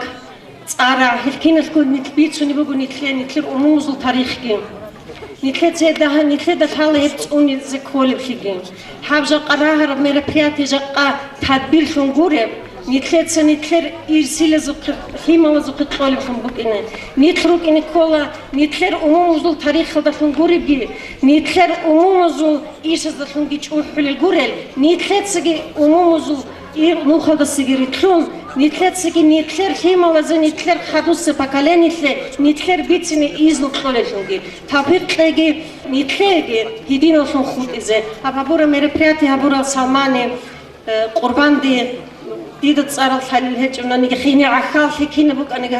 цӀара, гьел киналго нилъ бицунеб буго нилъе, нилъер умумузул тарихги. Нилъеца гьедагьа-, нилъеда лъала гьеб цӀунизе кколеблъиги. Гьаб жакъа рагьараб мероприятие жакъа тадбирлъун гуреб, нилъеца нилъер ирсилазухъе, лъималазухъе кьолеблъун букӀине. Нилъ рукӀине ккола нилъер умумузул тарихалдалъун гуребги, нилъер умумузул ишаздалъунги чӀухӀулел гурел, нилъецаги умумузул ир-, нухалдасаги рилълъун, нилъецаги нилъер лъималазе, нилъер хадусеб поколениялъе нилъер бицине изну кьолеллъунги, тавфикъ кьеги нилъееги гьединаллъун хутӀизе. Гьаб гьабураб мероприятие гьабурал Салмани, э, Къурбанди дида цӀарал лъалел гьечӀонаниги, гьенир гӀахьаллъи кинаб букӀаниги,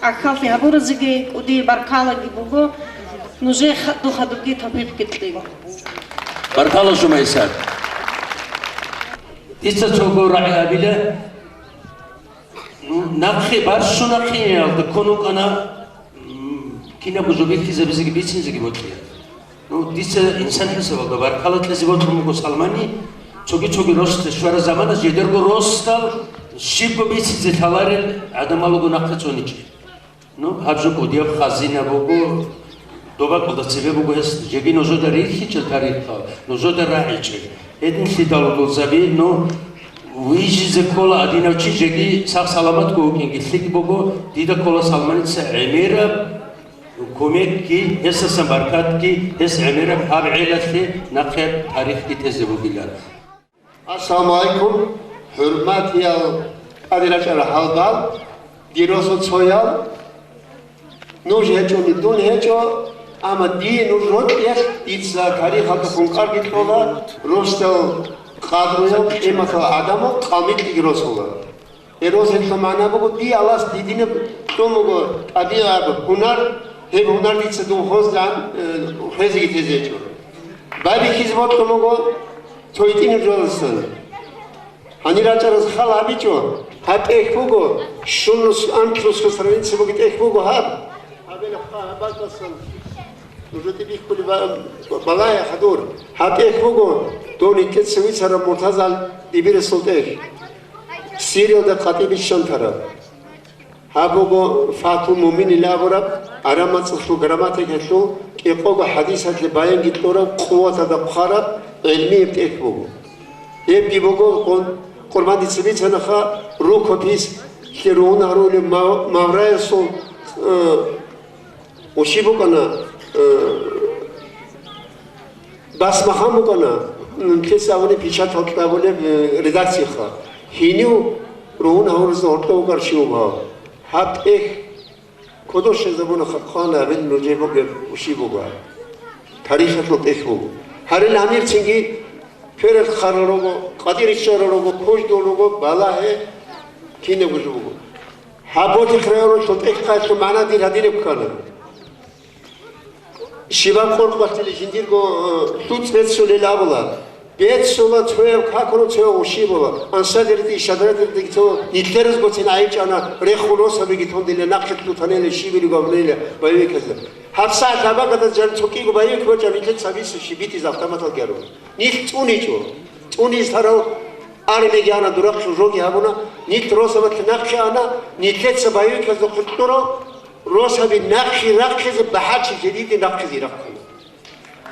гӀахьаллъи гьабуразеги кӀудияб баркалаги буго. Нужее хадуб-хадубги тавфикъги кьеги. Баркала, Жумайсад. Дица цого рагӀи абила. Ну, нахъе, барщу нахъеялда ккун вукӀана, м, кинабго жо бихьизабизеги бицинзеги бокьи. Ну, дица инсан хӀисабалда баркала кьезе бокьун буго Салмани, цоги-цоги росулъе щвараб замана жидерго росдал щибго бицизе лъаларел гӀадамал руго нахъе цӀуничӀел. Ну, гьаб жо кӀудияб хазина буго, доба кӀалда цебе буго гьес, жеги нужеда рихьичӀел тарихал, нужеда рагӀичӀел. Гьединлъидал вугилзаби, ну, вижизе ккола гьадинав чи жеги сах-саламатго вукӀинги лъикӀ буго, дида ккола Салманица гӀемераб кумекги, гьесасан баркатги, гьес гӀемераб гьаб гӀелалъе нахъе тарихги тезе бугилан. Ассаламу гӀалайкум, хӀурматиял тӀаде рачӀарал гьалбал, дир росуцоял, нуж гьечӀони дун гьечӀо, амма дие нуж рокьелъ дица тарихалда хӀинкъарги кьола, росдал къадруяв, къиматал гӀадамал къамикьги росула. Гьеб росулъа магӀна буго, дие Аллагьас дидинаб кьун буго тӀабигӀаб гьунар, гьеб гьунар дица дун хвезегӀан, э, хвезеги тезе гьечӀо. Байбихьизе бокьун буго цо гьитӀинаб жоялдасан. Гьанир рачӀараз хал гьабичӀо, гьаб тӀехь буго, щунус анлъусго страница буго тӀехь буго гьаб. Гьаб гьаб бакӀасан нужеде бихьулеб ба-, балагье хадур. Гьаб тӀехь буго дов нилъеца вицараб Муртазал Дибирасул тӀехь. Сириялда къватӀибе щван тараб. Гьаб буго Фатул Муминил абураб, араб мацӀалъул грамматикалъул кӀикъого хӀадисалъе баянги кьураб, къуваталда хъвараб гӀилмияб тӀехь буго. Гьебги буго, къун-, Къурбан дица бицанаха, рукопись, лъе ругьун гьарулев Мав-, Мавраясул, э, Уши букӀана, э, басмахан букӀана, нилъеца абуни печатал кьабулеб, э, редакциха. Гьенив ругьун гьавурза гьоркьов вукӀар чи вугав. Гьаб тӀехь кодоб щвезабуна, хъвана гьабил нужее бугеб уши буго. Тарихалъул тӀехь буго. Гьарил гьанирцинги кверал хъарал руго, къватӀир риччарал руго, куждул руго, балагье кинабго жо буго. Гьаб БутӀихъ районалъул тӀехь хъалъул магӀна дир гьадинаб ккана. Щибаб къоркъалъе жиндирго, э, лъуцӀ беццулел абула. Беццула цояб какуна, цояб уши була. Ансадерги, Шадрадерги цо нилъераз гоцин гӀайибчӀана, рехун росабиги тондила, нахъе лъутанила, щибилиго абунила боевиказда. ГьабсагӀат гьабагада жан цо кӀиго боевик бачӀа, нилъер цабиса щибитӀизе автоматалги гьарун. Нилъ цӀуничӀо. ЦӀунизарал армиги ана дурахъе жоги гьабуна, нилъ росабалъе нахъе ана, нилъеца боевиказда хъулъ кьурал, росаби нахъе рахъизе бахӀарчи жидидин рахъизе рахъуна.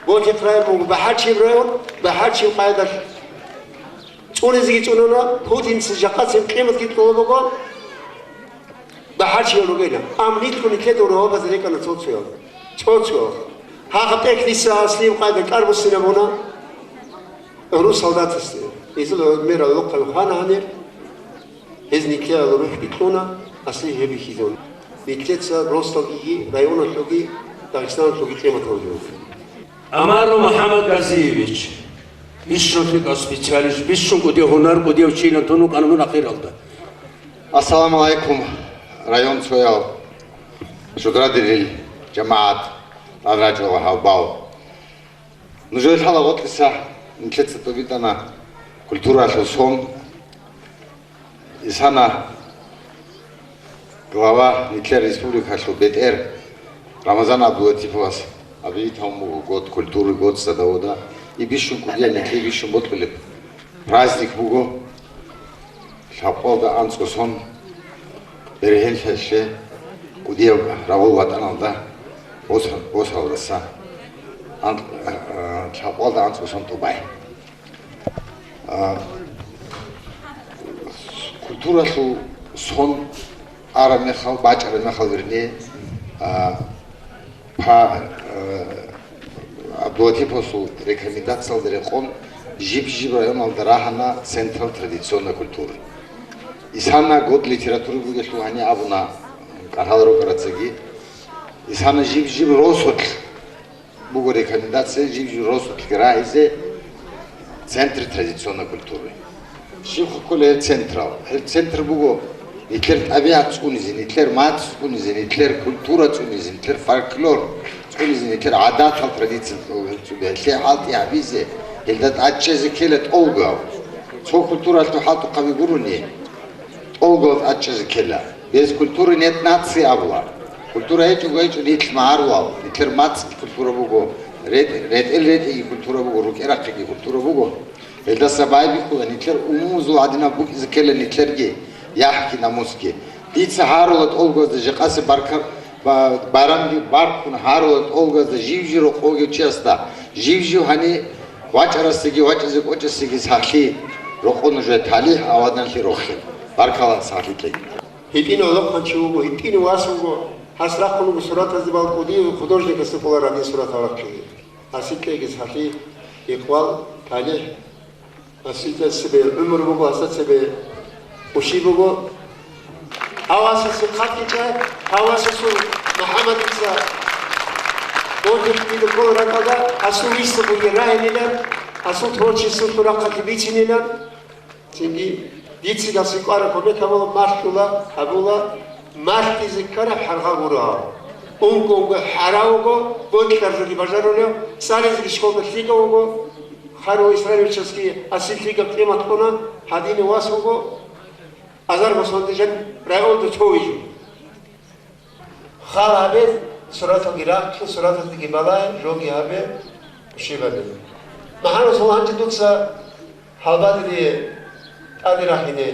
БутӀихъ район буго бахӀарчияб район, бахӀарчиял къайдалъ цӀунизеги цӀунана, Путинца жакъасеб къиматги кьола буго, бахӀарчиял ругела. Амма нилъго нилъеда рогьобазе рекӀана цо-цоял. Цо-цоял. Гьагъаб тӀехь дица аслияб къайда кӀарбуссинабуна гӀурус солдатасде. Гьезул гӀемерал рохъал хвана гьанир. Гьез нилъеда рухӀги кьуна, аслияб гьеб бихьизабуна. Нилъеца росдалги, районалъулги, Дагъистаналъулги къиматал гьев. Амаров МухӀаммад Газиевич, бищун лъикӀав специалист, бищун кӀудияв гьунар, кӀудияв чилан тун вукӀана мун ахиралда. Ассаламу гӀалайкум, районцоял, Шадрадерил жамагӀат, тӀаде рачӀарал гьалбал. Нужее лъала гъоркьиса нилъеца тӀубитӀана культуралъул сон. Исана глава нилъер республикалъул бетӀер Рамазан Абдулатиповас объявить гьабун буго год культуры, год садовода. И бищун кӀудияв нилъее бищун бокьулеб праздник буго. Лъабкъоялда анцӀго сон бергьенлъи кӀудияв рагъул ватӀаналда бос-, босаралдаса ан-, а, а, лъабкъоялда анцӀго сон тӀубай. А, культуралъул сон араб мехалъ, бачӀараб мехалъ, вернее, а, Па-, э, Абдулатиповасул рекомендациялда рекъон жиб-жиб районалда рагьана Централ традиционной культуры. Исана год литературы бугелъул гьаниб абуна КӀаргьал рукӀарацаги. Исана жиб-жиб росулъ буго рекомендация, жиб-жиб росулъги рагьизе Центр традиционной культуры. Щиб хъукъулеб гьеб централ? Гьеб центр буго нилъер тӀабигӀат цӀунизе, нилъер мадхӀ цӀунизе, нилъер культура цӀунизе, нилъер фольклор Нилъер гӀадатал традициялъул гьелъие хӀалтӀи гьабизе, гьелда тӀадчӀезе ккела тӀолгав. Цо культуралъул хӀалтӀухъаби гурони, тӀолгав тӀадчӀезе ккела. Без культуры нет нации абула. Культура гьечӀого гьечӀо нилъ магӀарулал, нилъер мацӀги культура буго, ретӀ-, ретӀел ретӀиги культура буго, рукӀерахъеги культура буго. Гьелдаса байбихьула нилъер умумузул гӀадинаб букӀизе ккела нилъерги яхӀги намусги. Дица гьарула тӀолгазда жакъасе барка-, ба-, барамги баркун гьарула тӀолгазда жив-жив рокъов вугев чиясда, жив-жив гьани вачӀарасеги вачӀизе кӀочӀесеги сахлъи, рокъов нужее талихӀ, аваданлъи рохел. Баркала, сахлъи кьеги. ГьитӀинав лохъанчи вуго, гьитӀинав вас вуго, гьас рахъун вуго суратазде бал кӀудияв художникасда кӀолараб дин сурат гьавахъине. Гьасикьеги сахлъи, икъвал, талихӀ. Гьасда цебе гӀумру буго, гьасда цебе къуши буго. Гьав асасул хъатӀичӀа, гьав асасул МухӀаммадица додихъ дида ккола ракӀалда, асул виса бугеб рагьилилан, асул творчестволъул рахъалъе бицинилан. Цинги дица гьасие кӀвараб кумек гьабула, малъула, гьабула, малъизе ккараб хӀаргьал гуро гьав. Унго-унго хӀаравуго, бокьарзаги бажарулев, цӀализеги школда лъикӀав вуго. Хару Исраиловичасги асил лъикӀаб къимат кьуна, гьадинав вас вуго, азар босонде жан районда цо вижу. Хал гьабе, сураталги рахъе, сураталдеги балагье, жоги гьабе, къуши бабе. МахӀарусул гьанже дуца гьалбадере тӀаде рахине.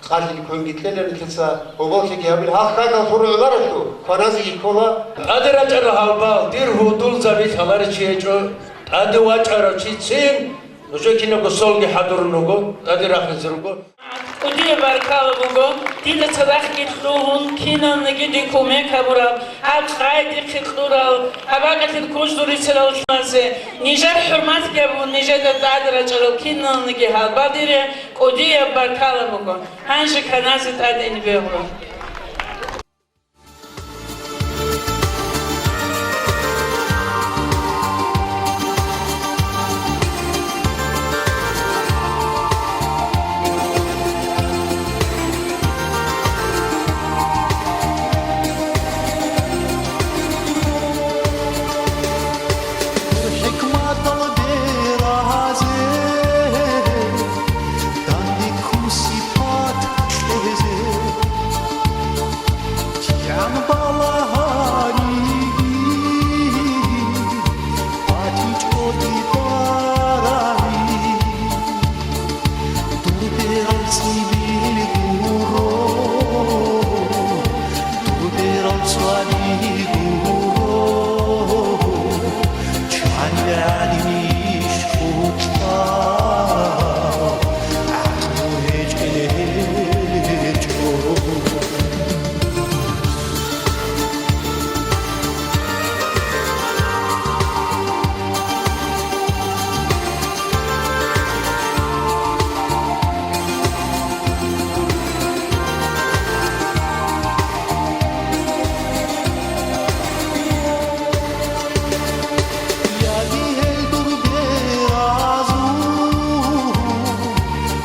Къалъи квенги кьела нилъеца, гьоболлъиги гьабила. Гьал хьагал хургӀунарелъул кваназеги ккола. ТӀаде рачӀарал гьалбал, дир гьудул заби лъаларев чи гьечӀо, тӀаде вачӀарав чицин, нужер кинабго солги хӀадурун руго, тӀаде рахизе руго. КӀудияб баркала буго, дида цадахъги лъугьун, киналниги дие кумек гьабураб, гьаб къай дихъе кьурал, гьаб бакӀалъе кужзурицарал лъимазе, нижер хӀурматги гьабун, нижеда тӀаде рачӀарал киналниги гьалбадере. КӀудияб баркала буго. Гьанже кваназе тӀадеги бегьула. ХӀикматал беразе, данде ккун сипат кьезе, кигӀан балагьаниги, батичӀоги барани. Дур берал цӀибил гуро, дур берал цӀвани гуро, чан гӀадинищ хутӀа, гӀакълу гьечӀел гьечӀо. Яги гьел дур беразул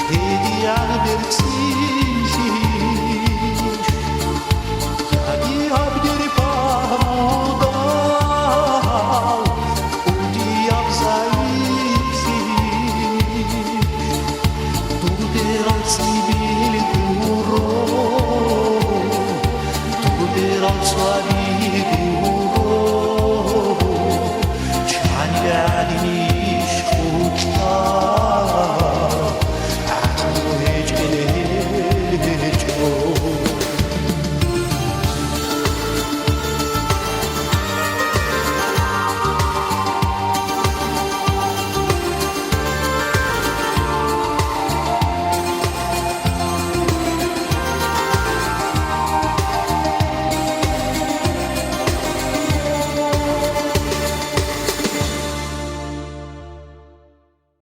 гьедигӀан берцинлъи, яги гьаб дир пагьмудал кӀудияб загьирлъи. Дур берал цӀибил гуро, дур берал цӀвани гуро, чан гӀадинищ